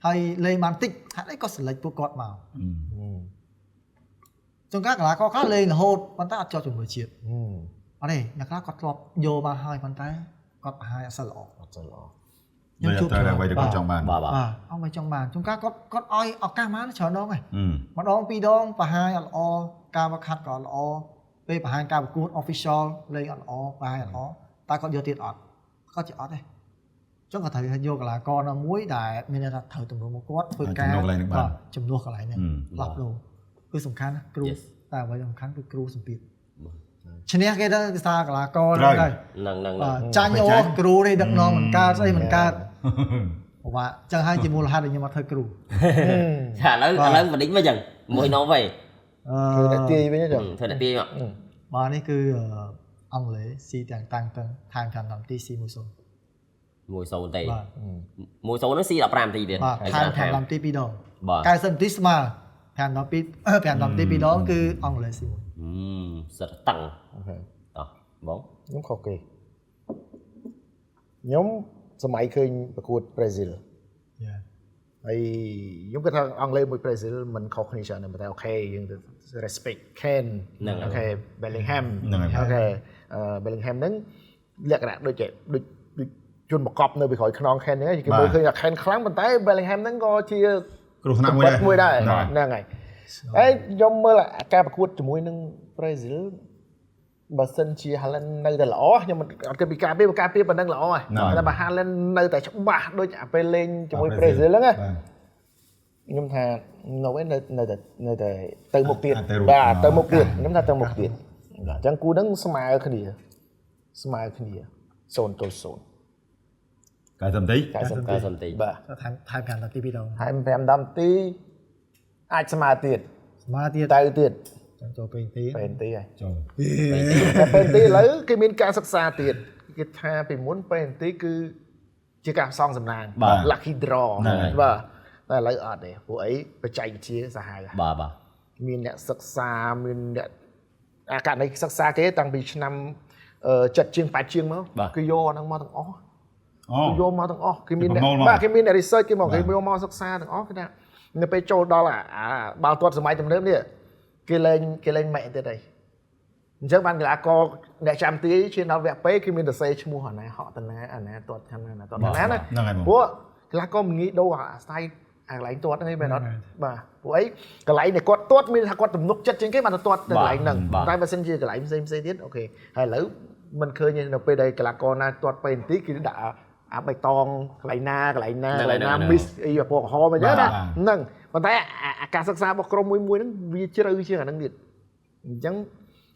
[SPEAKER 4] ហើយលេងបានតិចហេតុអីក៏ select ពួកគាត់មកជួនកាលកីឡាករខ្លះលេងរហូតប៉ុន្តែអត់ជាប់ជម្រើសជាតិអត់ទេអ្នកខ្លះគាត់ធ្លាប់យកមកហើយប៉ុន្តែគាត់បង្ហាញអត់សូវល្អ
[SPEAKER 2] អត់សូវល្អ
[SPEAKER 3] ខ្ញុំជួបត្រូវអ្វីដែលគាត់ចង់បាន
[SPEAKER 1] បាទ
[SPEAKER 4] បាទអត់មិនចង់បានជួនកាលគាត់គាត់ឲ្យឱកាសមកច្រើនដងហើយម្ដងពីរដងបង្ហាញអត់ល្អការវឹកហាត់ក៏អត់ល្អពេលបង្ហាញការប្រកួត official លេងអត់ល្អបង្ហាញអត់ល្អតែគាត់យកទៀតអត់គាត់ជាអត់ទេចឹងគាត់ត្រូវយកកីឡាករណាមួយដែលមានន័យថាត្រូវទម្រង់មកគាត់ធ្វើការជំនួសកន្លែងហ្នឹងផ្លាស់ប្ដូរគឺសំខាន់ណាគ្រូតែអ្វីសំខាន់គឺគ្រូសម្ពាធឈ្នះគេទៅគឺសារកីឡាករហ្នឹងហើយ
[SPEAKER 1] ហ្នឹង
[SPEAKER 4] ចាញ់អូគ្រូនេះដឹកនាំមិនកើតស្អីមិនកើតពិបាកចឹងហើយជាមូលហេតុដែលខ្ញុំអត់ធ្វើគ្រូ
[SPEAKER 1] ចាឥឡូវបដិញមកចឹងមួយនំវិញ
[SPEAKER 2] ធ្វើអ្នកទាយវិញចឹង
[SPEAKER 1] ធ្វើអ្នកទាយមក
[SPEAKER 4] បាទនេះគឺអង់គ្លេសស៊ីទាំងតាំងទាំងថែម5នាទីស៊ី1-0
[SPEAKER 1] 1-0ទេ1-0ហ្នឹងស៊ី15នាទីទៀត
[SPEAKER 4] បាទថែម5នាទី2ដង90នាទីស្មើ5នាទី5នាទី2ដងគឺអង់គ្លេសស៊ី1
[SPEAKER 1] សិតតឹងតោះបង
[SPEAKER 2] ខ្ញុំខុសគេខ្ញុំសម័យឃើញប្រកួតប្រេស៊ីលហើយខ្ញុំគិតថាអង់គ្លេសមួយប្រេស៊ីលមិនខុសគ្នាច្រើនទេតែ OK យើង respect Kane OK Bellingham OK Bellingham ហ្នឹងលក្ខណៈដូចជាដូចជនបង្កប់នៅពីក្រោយខ្នង Kane ហ្នឹងគេមើលឃើញថា Kane ខ្លាំងប៉ុន្តែ Bellingham ហ្នឹងក៏ជា
[SPEAKER 3] គ្រោះថ្នាក់មួយដែរ
[SPEAKER 2] ហ្នឹងហើយហើយខ្ញុំមើលការប្រកួតជាមួយនឹងប្រេស៊ីលបើសិនជា Haaland នៅតែល្អខ្ញុំអត់គិតពីការពារការពារប៉ុណ្ណឹងល្អហើយតែបើ Haaland នៅតែច្បាស់ដូចអាពេលលេងជាមួយប្រេស៊ីលហ្នឹងខ្ញុំថានៅនៅតែទៅមុខទៀតបាទទៅមុខទៀតខ្ញុំថាទៅមុខទៀត អញ្ចឹងគូហ្នឹងស្មើគ្នាស្មើគ្នា0-0
[SPEAKER 3] 90នាទី
[SPEAKER 2] 90
[SPEAKER 1] 90នាទី
[SPEAKER 2] បាទ
[SPEAKER 4] ថែម5នាទីពីរដង
[SPEAKER 2] ថែម5នាទីអាចស្មើទៀត
[SPEAKER 4] ស្មើទៀត
[SPEAKER 2] ទៅទៀត
[SPEAKER 4] ចាំចូលពេលទី
[SPEAKER 2] ពេលទីហើយ
[SPEAKER 3] ចូល
[SPEAKER 2] តែពេលទីឥឡូវគេមានការសិក្សាទៀតគេថាពីមុនពេលទីគឺជាការផ្សងសំណាង lucky draw បាទតែឥឡូវអត់ទេព្រោះអីបច្ចេកវិទ្យាសាហាវ
[SPEAKER 1] បាទបាទ
[SPEAKER 2] មានអ្នកសិក្សាមានអ្នកអាករណីសិក្សាគេតាំងពីឆ្នាំ7ជាង8ជាងមកគេយកអាហ្នឹងមកទាំងអស់គេយកមកទាំងអស់គេមានបាទគេមាន research គេមកគេយកមកសិក្សាទាំងអស់គេថានៅពេលចូលដល់អាបាល់ទាត់សម័យទំនើបនេះគេលែងម៉ែទៀតហើយអញ្ចឹងបានកីឡាករអ្នកចាំទីឈានដល់វគ្គពេគេមានសរសេរឈ្មោះអាណាហក់តាណាអាណាទាត់ខាងណាទាត់ខាងណាណាព្រោះកីឡាករមិនងាយដូរអាស្ទាយអាកន្លែងទាត់ហ្នឹងឯងមែនអត់បាទព្រោះអីកន្លែងដែលគាត់ទាត់មានថាគាត់ទំនុកចិត្តជាងគេបានទៅទាត់ទៅកន្លែងហ្នឹងតែបើសិនជាកន្លែងផ្សេងផ្សេងទៀតអូខេហើយឥឡូវមិនឃើញនៅពេលដែលកីឡាករណាទាត់ពេលបន្តិចគេដាក់អាបៃតងកន្លែងណាកន្លែងណាកន្លែងណា miss អីពណ៌ក្រហមអញ្ចឹងណាហ្នឹងប៉ុន្តែអាការសិក្សារបស់ក្រុមមួយមួយហ្នឹងវាជ្រៅជាងអាហ្នឹងទៀតអញ្ចឹង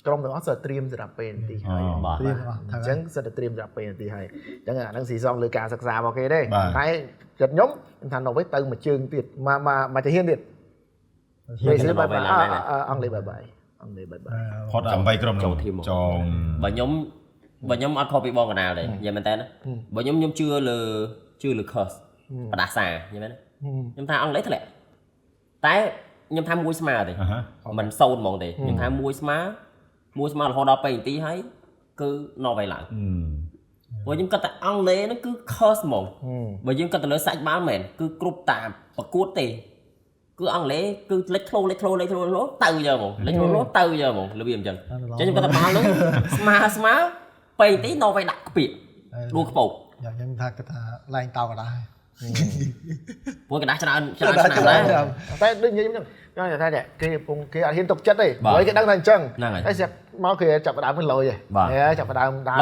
[SPEAKER 2] ក្រុមទាំងអស់សិតត្រៀមសម្រាប់ពេលនាទីហើយ
[SPEAKER 1] បាទ
[SPEAKER 4] ត្រៀមអស់
[SPEAKER 2] អញ្ចឹងសិតតែត្រៀមសម្រាប់ពេលនាទីហើយអញ្ចឹងអាហ្នឹងស៊ីសងលើការសិក្សារបស់គេទេតែចិត្តខ្ញុំថានៅវិញទៅមួយជើងទៀតមកមកមកទៅហ៊ានទៀតបាយបាយអង់គ្លេសបាយបាយអង់គ្លេសបាយបាយ
[SPEAKER 3] ផុត8ក្រុម
[SPEAKER 1] ចូលធីម
[SPEAKER 3] ចង
[SPEAKER 1] បើខ្ញុំអត់ខុសពីបងកណាលទេនិយាយមែនតើបើខ្ញុំជឿលើ curse បដាសានិយាយមែនខ្ញុំថាអង់គ្លេសធ្លាក់តែខ្ញុំថាមួយស្មើទេមិនសូន្យហ្មងទេខ្ញុំថាមួយស្មើរហូតដល់2នាទីហើយគឺណ័រវេឡើងព្រោះខ្ញុំគិតថាអង់គ្លេសហ្នឹងគឺ curse ហ្មងបើយើងគិតទៅលើសាច់បាល់មែនគឺគ្រប់តាមប្រកួតទេគឺអង់គ្លេសគឺលេចធ្លោលេចធ្លោលេចធ្លោទៅយកហ្មងលេចធ្លោទៅយកហ្មងរបៀបអញ្ចឹងអញ្ចឹងខ្ញុំគិតថាបាល់ហ្នឹងស្មើ2នាទីណ័រវេដាក់ក្ពាកដួលក្ពោក
[SPEAKER 4] យ៉ាងខ្ញុំថាគិតថាឡើងតោក៏ដែរ
[SPEAKER 1] ព្រោះកណ្ដាស់ច្រើនឆ្នាំដែរ
[SPEAKER 2] តែដូចនិយាយហ្នឹងខ្ញុំថាគេកំពុងគេអត់ហ៊ានទុកចិត្តទេព្រោះគេដឹងថាអញ្ចឹងតែស្រាប់មកគេចាប់ផ្ដើមលយហ៎ចាប់ផ្ដើមដើរ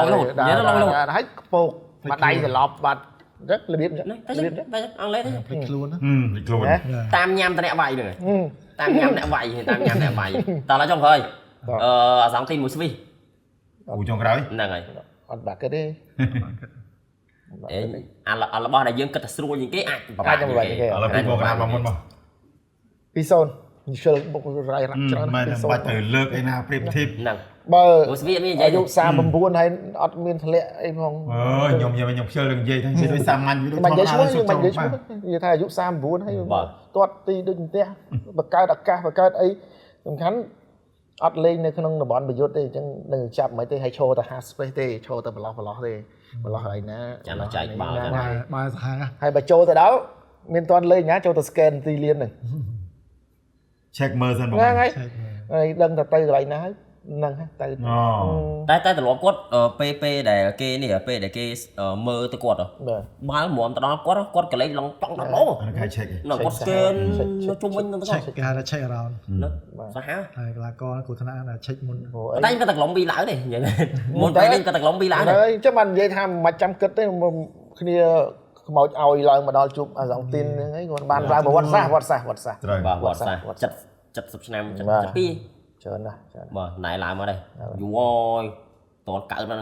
[SPEAKER 2] ហើយក្ពោកបាត់ដៃត្រឡប់បាត់អញ្ចឹងរបៀបអញ្ចឹង
[SPEAKER 1] របៀបអង់គ្លេសទេ
[SPEAKER 4] ភ្លេចខ្លួន
[SPEAKER 3] ភ្លេចខ្លួន
[SPEAKER 1] តាមញ៉ាំតអ្នកវាយហ្នឹងតាមញ៉ាំអ្នកវាយតាមញ៉ាំអ្នកវាយតោះឡើយចុងក្រោយអាសង់ទីមួយស្វីស
[SPEAKER 3] អូចុងក្រោយ
[SPEAKER 1] ហ្នឹងហើយ
[SPEAKER 2] អត់បាក់គិតទេ
[SPEAKER 1] អេអារបស់ដែលយើងគិតថាស្រួលជាងគេអាច
[SPEAKER 2] ពិបាកជាងគេ
[SPEAKER 3] ឥឡូវពីបងកណាបងមុនមក
[SPEAKER 2] 2-0ជិលបុករ៉ៃរ៉ាក់ច្រើន
[SPEAKER 3] មិនបាច់ទៅលើកអីណាប្រៀបធៀប
[SPEAKER 1] ហ្នឹង
[SPEAKER 2] បើ
[SPEAKER 1] ស្វីមាននិយាយ
[SPEAKER 2] អាយុ39ហើយអត់មានធ្លាក់អីផង
[SPEAKER 3] អើយខ្ញុំខ្ជិលនឹងនិយាយថានិយាយដូចសាមញ្ញវាដូច
[SPEAKER 2] មិននិយាយឈ្មោះមិននិយាយឈ្មោះនិយាយថាអាយុ39ហើយទាត់ទីដូចផ្ទះបង្កើតឱកាសបង្កើតអីសំខាន់អត់លេងនៅក្នុងតំបន់ប្រយុទ្ធទេអញ្ចឹងនឹងចាប់មិនទេហើយឈរទៅ half space ទេឈរទៅប្រឡោះទេប្រឡោះហើយណា
[SPEAKER 1] ចាំចែកបាល់
[SPEAKER 4] បាល់សាហាវ
[SPEAKER 2] ហើយបើចូលទៅដល់មានតន់លេងណាចូលទៅ scan ទីលានហ្នឹង
[SPEAKER 3] check មើលសិនបង
[SPEAKER 2] ហ្នឹងហើយហើយដឹងថាទៅកន្លែងណាហើយហ្នឹងទៅ
[SPEAKER 1] តែត្រឡប់គាត់ពេលដែលគេនេះពេលដែលគេមើលទៅគាត់បាល់មុំទៅដល់គាត់គាត់កលេចឡងតង់ដល់
[SPEAKER 3] ហ្នឹងគេ check
[SPEAKER 1] ហ្នឹងគាត់ scan នៅជុំវិញហ្នឹងទៅ
[SPEAKER 4] គេហៅថា check around
[SPEAKER 1] សាហាវ
[SPEAKER 4] ហើយកីឡាករគ្រោះថ្នាក់ណា check មុន
[SPEAKER 1] តែគាត់តែក្លុំពីឡើងទេនិយាយមុនពេលនេះគាត់តែក្លុំពីឡើងទេ
[SPEAKER 2] ហើយចាំបាននិយាយថាមិនចាំគិតទេគ្នាខ្មោចឲ្យឡើងមកដល់ជួបអាសង់ទីនហ្នឹងឯងគាត់បានឡើងប្រវត្តិសាស្ត្រ
[SPEAKER 1] បាទប្រវត្តិសាស្ត្រ70ឆ្នាំ72
[SPEAKER 2] ច្រើនណាស់ច្រើន
[SPEAKER 1] បាទណែឡើងមកដែរយូរអើយតន់កើតហ្នឹង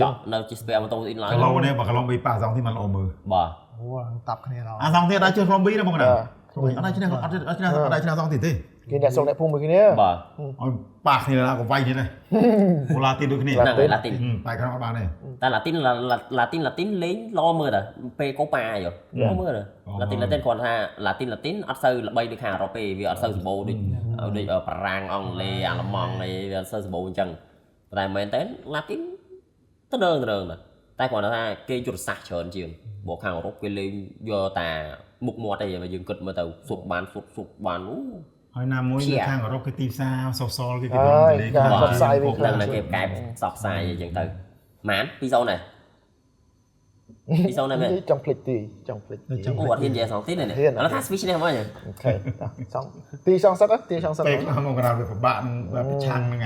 [SPEAKER 1] ចប់នៅជាស្ពែម៉ូតូអ៊ីនឡើង
[SPEAKER 3] គីឡូនេះបើក្លុំប៊ីប៉ះអាសង់ទីមិនល្អមើល
[SPEAKER 1] បាទ
[SPEAKER 4] អូតាប់គ្នាដល់
[SPEAKER 3] អាសង់ទីអត់ដែរជិះក្លុំប៊ីណាបងណាអត់ដែរឈ្នះអត់ឈ្នះអត់ដែរឈ្នះអាសង់ទីទេ
[SPEAKER 2] គេអ្នកស្រុកអ្នកភូមិមួយគ្នា
[SPEAKER 1] បាទ
[SPEAKER 3] ឲ្យប៉ះគ្នាណាក៏វាយគ្នាដែរអូឡាទីនដូចគ្នា
[SPEAKER 1] ហ្នឹងហើយឡាទីន
[SPEAKER 3] បែកក្នុងអត់បានទេ
[SPEAKER 1] តែឡាទីនលេងល្អមើលតើពេលកូប៉ាយោល្អមើលតើឡាទីនគ្រាន់ថាឡាទីនអត់សូវល្បីដូចខាងអឺរ៉ុបទេវាអត់សូវសម្បូរដូចបារាំងអង់គ្លេសអាល្លឺម៉ង់អីវាអត់សូវសម្បូរអញ្ចឹងតែមែនតើឡាទីនទៅនឹងតែគ្រាន់តែថាគេយុទ្ធសាស្ត្រច្រើនជាងព្រោះខាងអឺរ៉ុបគេលេងយកតាមុខមាត់អីបើយើងគិតមើលទៅសុបបានសុបបានអូ
[SPEAKER 3] ហើយណាមួយនៅខាងអឺរ៉ុបគេទីផ្សារសសល់គេគេទៅលេង
[SPEAKER 2] ផ្សព្វផ្សាយវា
[SPEAKER 1] ហ្នឹងគេកែផ្សព្វផ្សាយអីចឹងទៅម៉ាន2-0ដែរ2-0ដែរមែន
[SPEAKER 2] ចង់ភ្លេចទីអូ
[SPEAKER 1] អត់ហ៊ាននិយាយសងទីនេះឥឡូវថា switch នេះហ្មង
[SPEAKER 2] អូខេសងទីសងសិតទីសងសិត
[SPEAKER 3] ពេលខ្លះមកកណ្ដាលវាពិបាកនឹងប្រឆាំងនឹង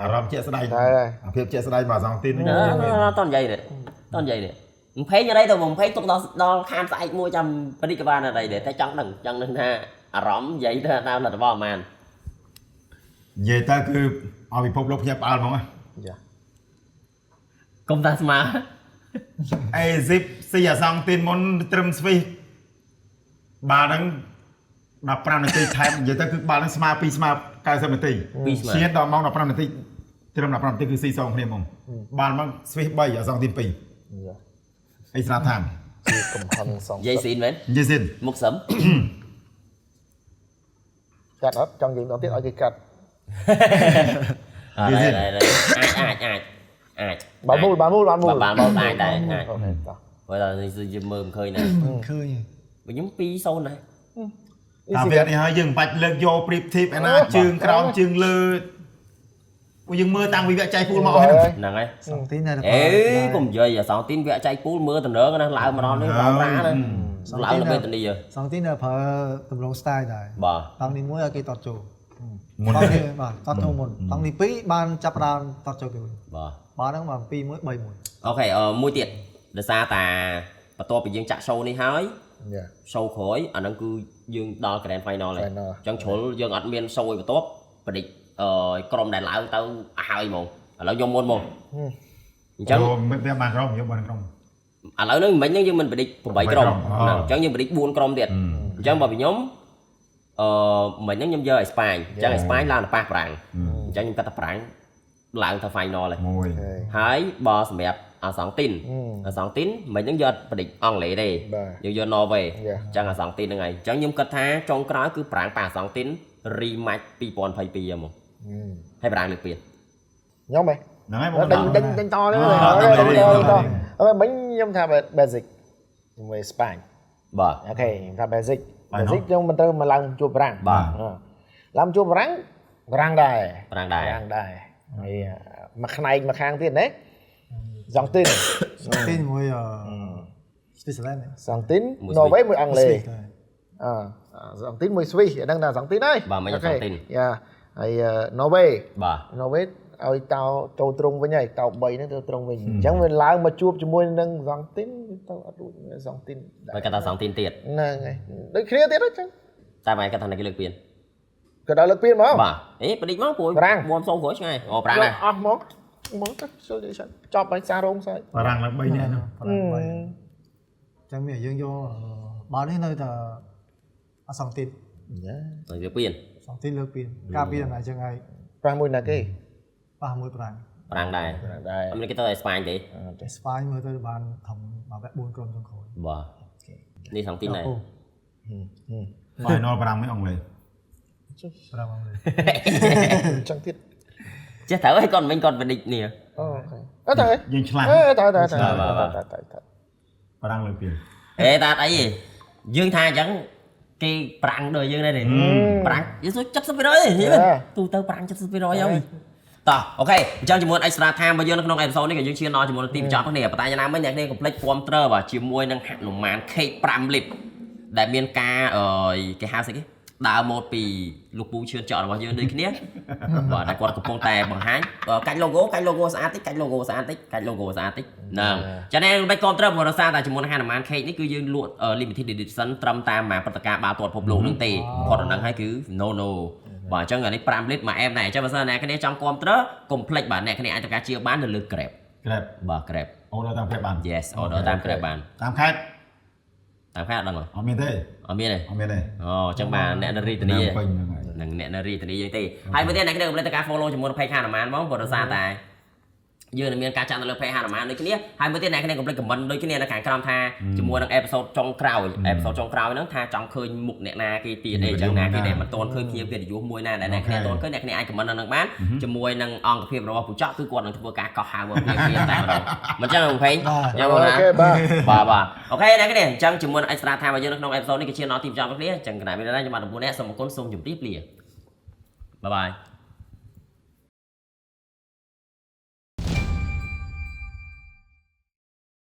[SPEAKER 3] អារម្មណ៍ជាក់ស្ដែងអាភាពជាក់ស្ដែងរបស់សងទីនេះ
[SPEAKER 1] អត់និយាយទេអត់និយាយទេ20អីទៅ20ទុកដល់ខានស្អែកមួយចាំបរិកបានអីដែរតែចង់ដឹងថាអារម្មណ៍និយាយទៅតាមលទ្ធផលប៉ុន្មាន
[SPEAKER 3] និយាយទៅគឺ ឲ្យពិភពលោកភ្ញាក់ផ្អើលហ្មងណា
[SPEAKER 2] យ៉ា
[SPEAKER 1] កុំតាស្មើ
[SPEAKER 3] អេស៊ីបស៊ីអាសង់ទីនមុនត្រឹមស្វីសបាល់ហ្នឹង15នាទីថែមនិយាយទៅគឺបាល់ហ្នឹងស្មើ2ស្មើ90នាទី
[SPEAKER 1] ពីរស្មើ
[SPEAKER 3] ឈានដល់ម៉ោង15នាទីត្រឹម15នាទីគឺស៊ីសងគ្នាហ្មងបាល់ហ្មងស្វីស3អាសង់ទីន2
[SPEAKER 2] យ៉ា
[SPEAKER 3] អីស្រាប់ថាម
[SPEAKER 2] ជាកំហឹងសង
[SPEAKER 1] និយាយស៊ីនមែន
[SPEAKER 3] និយាយសិន
[SPEAKER 1] មុខសឹម
[SPEAKER 2] កាត់អត់ចង់និយាយម្ដងទៀតឲ្យគេកាត់
[SPEAKER 1] អត់អាចអាចអាចអាច
[SPEAKER 2] បាល់មូលបាល់មូលបាល់មូល
[SPEAKER 1] បាល់មូលអាចដែរអាច
[SPEAKER 2] អូខេតោះ
[SPEAKER 1] ព្រោះតែយើងមើលមិនឃើញណា
[SPEAKER 4] មិនឃើញ
[SPEAKER 1] វិញខ្ញុំ2-0ដែរ
[SPEAKER 3] តាវគ្គនេះហើយយើងមិនបាច់លើកយកប្រៀបធៀបឯណាជើងក្រោមជើងលើពួកយើងមើលតាំងពីវគ្គចែកពូលមកអស់ហ្នឹង
[SPEAKER 1] ហ្នឹងហើយ
[SPEAKER 4] សងទីននៅតែ
[SPEAKER 1] អេកុំនិយាយអាសងទីនវគ្គចែកពូលមើលតំណងណាឡើងមកដល់នេះឡើងប្រាណាឡើងទៅវេទនី
[SPEAKER 4] សងទីននៅប្រើតម្រង style ដែរ
[SPEAKER 1] បាទ
[SPEAKER 4] តង់នេះមួយឲ្យគេតតចូល
[SPEAKER 3] មុន
[SPEAKER 4] តង់នេះបាទតតចូលមុនតង់នេះពីរបានចាប់ផ្ដើមតតចូលគេវិញ
[SPEAKER 1] បាទ
[SPEAKER 4] បាទហ្នឹងបាទ2 1 3 1
[SPEAKER 1] អូខេអឺមួយទៀតដោយសារតាបន្ទាប់ពីយើងចាក់ show នេះហើយ
[SPEAKER 2] យ៉ា
[SPEAKER 1] show ក្រោយអាហ្នឹងគឺយើងដល់ grand final ហើយ
[SPEAKER 2] Final
[SPEAKER 1] អញ្ចឹងជ្រុលយើងអត់មាន show ឯបន្ទាប់បដិអឺក្រុមដែលឡើងទៅឲ្យហ្មងឥឡូវខ្ញុំមុនមកអញ្ចឹង
[SPEAKER 3] មិនតែបានក្រុមយកបានក្រុម
[SPEAKER 1] ឥឡូវហ្នឹងមិញហ្នឹងយើងមិនបដិ8ក្រុមហ្នឹងអញ្ចឹងយើងបដិ4ក្រុមទៀតអញ្ចឹងបើពីខ្ញុំអឺមិញហ្នឹងខ្ញុំយកអេស្ប៉ាញអញ្ចឹងអេស្ប៉ាញឡើងទៅប៉ះប្រាំងអញ្ចឹងខ្ញុំគិតថាប្រាំងឡើងទៅ final ហើយ
[SPEAKER 3] មួយ
[SPEAKER 1] ហើយបើសម្រាប់អាសង់ទីនអាសង់ទីនមិញហ្នឹងយកបដិអង់គ្លេសទេ
[SPEAKER 2] បាទ
[SPEAKER 1] យើងយកន័រវេ
[SPEAKER 2] យ៉ា
[SPEAKER 1] អញ្ចឹងអាសង់ទីនហ្នឹងហើយអញ្ចឹងខ្ញុំគិតថាចុងក្រោយគឺប្រាំងប៉ះអាសង់ទីន rematch 2022ហ្មងហើយប្រាំងលើកពាន
[SPEAKER 2] ខ្ញុំហ៎
[SPEAKER 3] ហ្នឹងហើយបង
[SPEAKER 2] ដេញដេញដេញតនេះតអឺមិញខ្ញុំថា basic ជាមួយស្ប៉ាញ
[SPEAKER 1] បាទ
[SPEAKER 2] អូខេខ្ញុំថា basic basic ខ្ញុំមិនត្រូវមកឡើងជួបប្រាំង
[SPEAKER 1] បាទ
[SPEAKER 2] ឡើងជួបប្រាំងប្រាំងដែរ
[SPEAKER 1] ប្រាំងដែរ
[SPEAKER 2] ប្រាំងដែរហើយមួយផ្នែកមួយខាងទៀតណាសង់ទីន
[SPEAKER 4] សងទីនជាមួយអឺស្វីសឡែន
[SPEAKER 2] សង់ទីនណ័រវេមួយអង់គ្លេសអឺសង់ទីនមួយស្វីសអាហ្នឹងថាសង់ទីនហើយ
[SPEAKER 1] បាទមិញអាសង់ទីន
[SPEAKER 2] យ៉ាហើយណ័រវេ
[SPEAKER 1] បាទ
[SPEAKER 2] ណ័រវេឲ្យតោចូលត្រង់វិញហើយតោ3ហ្នឹងទៅត្រង់វិញអញ្ចឹងវាឡើងមកជួបជាមួយនឹងសង់ទីនទៅអត់រួចសង់ទីន
[SPEAKER 1] បើគាត់ថាសង់ទីនទៀត
[SPEAKER 2] ហ្នឹងហើយដូចគ្នាទៀតអញ្ចឹង
[SPEAKER 1] តែបើគាត់ថាគេលើកពាន
[SPEAKER 2] ក៏ដល់លើកពីហ្មង
[SPEAKER 1] បាទអេបដិមកព្រោះ
[SPEAKER 2] ប្រាំង
[SPEAKER 1] មុំសូក្រោយឆ្ងាយអូប្រាំងណា
[SPEAKER 2] អស់ហ្មងហ្មងទៅចូលនិយាយសិនចប់ហើយសាររោងសាយ
[SPEAKER 3] បារាំងឡើង3នាក់នោះ
[SPEAKER 4] ប្រាំងបីអញ្ចឹងមានយើងយកបាល់នេះនៅតែអសងទីន
[SPEAKER 2] យ៉ា
[SPEAKER 1] ទៅលើកពាន
[SPEAKER 4] សងទីនលើកពីការពីដំណើរចឹងហើយ
[SPEAKER 2] ប្រាំងមួយណាគេ
[SPEAKER 4] ប៉ះមួយប្រាំង
[SPEAKER 1] ប្រាំងដែរ
[SPEAKER 2] ប្រាំងដែរ
[SPEAKER 1] អត់មានគេទៅអេស្ប៉ាញទេ
[SPEAKER 4] ស្វាយមើលទៅបានធំមកវគ្គ4ក្រុមចុងក្រោយ
[SPEAKER 1] បាទនេះសង់ទីនដែរ
[SPEAKER 4] អូ
[SPEAKER 3] final បារាំងមួយអង់គ្លេស
[SPEAKER 4] ប្រាំងអង់គ្លេស
[SPEAKER 2] អញ្ចឹងទៀត
[SPEAKER 1] ចេះត្រូវហើយគាត់មិញគាត់បដិនេះ
[SPEAKER 2] អូខេអត់ទៅ
[SPEAKER 3] យើងឆ្លាស់
[SPEAKER 2] អេទៅទៅទៅទៅទៅទៅ
[SPEAKER 3] បារាំងលើកពី
[SPEAKER 1] អេតាអត់អីទេយើងថាអញ្ចឹងគេប្រាំងដូចយើងដែរទេប្រាំងយើងសួរ70%ទេទូទៅប្រាំង70%ហើយតោះអូខេអញ្ចឹងជាមួយ extra time របស់យើងនៅក្នុង episode នេះក៏យើងឈានដល់ជាមួយនឹងទីបញ្ចប់គ្នាប៉ុន្តែយ៉ាងណាមិញអ្នកគ្នាកុំភ្លេចគាំទ្របាទជាមួយនឹងហនុមាន K5 Lip ដែលមានការអឺគេហៅស្អីគេដើរម៉ូដពីលោកពូឈឿនចောက်របស់យើងដូចគ្នាបាទតែគាត់កំពុងតែបង្ហាញកាច់ logo កាច់ logo ស្អាតតិចកាច់ logo ស្អាតតិចកាច់ logo ស្អាតតិចហ្នឹងចឹងឯងមិនគាំទ្រព្រោះដោយសារតែជាមួយនឹងហនុមាន Cake នេះគឺយើងលក់ limited edition ត្រឹមតាមមួយព្រឹត្តិការណ៍បាល់ទាត់ពិភពលោកហ្នឹងទេផុតដល់ហ្នឹងហើយគឺ no no បាទអញ្ចឹងអានេះ5លីត្រមួយអែមដែរអញ្ចឹងបើសិនអ្នកគ្នាចង់គាំទ្រកុំភ្លេចបាទអ្នកគ្នាអាចធ្វើការជាបាននៅលើ Grab
[SPEAKER 3] Grab
[SPEAKER 1] បាទ Grab
[SPEAKER 3] អូដល់តាម Grab បាន
[SPEAKER 1] Yes order តាម Grab បាន
[SPEAKER 3] តាមខេត្ត
[SPEAKER 1] តាមខេត្តអត់ដឹងហ៎
[SPEAKER 3] អត់មានទេ
[SPEAKER 1] អត់មានទេ
[SPEAKER 3] អត់មានទេ
[SPEAKER 1] អូអញ្ចឹងបាទអ្នកនៅរាជធានី
[SPEAKER 3] ពេញហ្នឹងហើយ
[SPEAKER 1] នឹងអ្នកនៅរាជធានីយើងទេហើយមួយទៀតអ្នកគ្នាកុំភ្លេចទៅការ follow ជាមួយនឹង page ហនុមានហ្មងព្រោះដោយសារតែយើងនឹងមានការចាក់នៅលើ page ហនុមានដូចគ្នាហើយមួយទៀតអ្នកគ្នាកុំភ្លេច comment ដូចគ្នានៅខាងក្រោមថាជាមួយនឹង episode ចុងក្រោយ episode ចុងក្រោយហ្នឹងថាចង់ឃើញមុខអ្នកណាគេទៀតអីចឹងណាគេដែលមិនទាន់ឃើញភ្ញៀវកិត្តិយសមួយណាដែលអ្នកគ្នាទាន់ឃើញអ្នកគ្នាអាច comment នៅនឹងបានជាមួយនឹងអង្គភាពរបស់ពូចកគឺគាត់នឹងធ្វើការកោះហៅមកភ្លាមៗតែម្ដងមិនចឹងបងភេងញ៉ាំបង
[SPEAKER 2] អូ
[SPEAKER 1] ណា
[SPEAKER 2] ខេបាទ
[SPEAKER 1] បាទបាទអូខេអ្នកគ្នាអញ្ចឹងជាមួយនឹង extra time របស់យើងនៅក្នុង episode នេះក៏ជាដល់ទីបញ្ចប់របស់គ្នាអញ្ចឹងគណៈមានដែរខ្ញុំបាទ9នាក់សូមអរគុណសូមជម្រាបលាបាយបាយ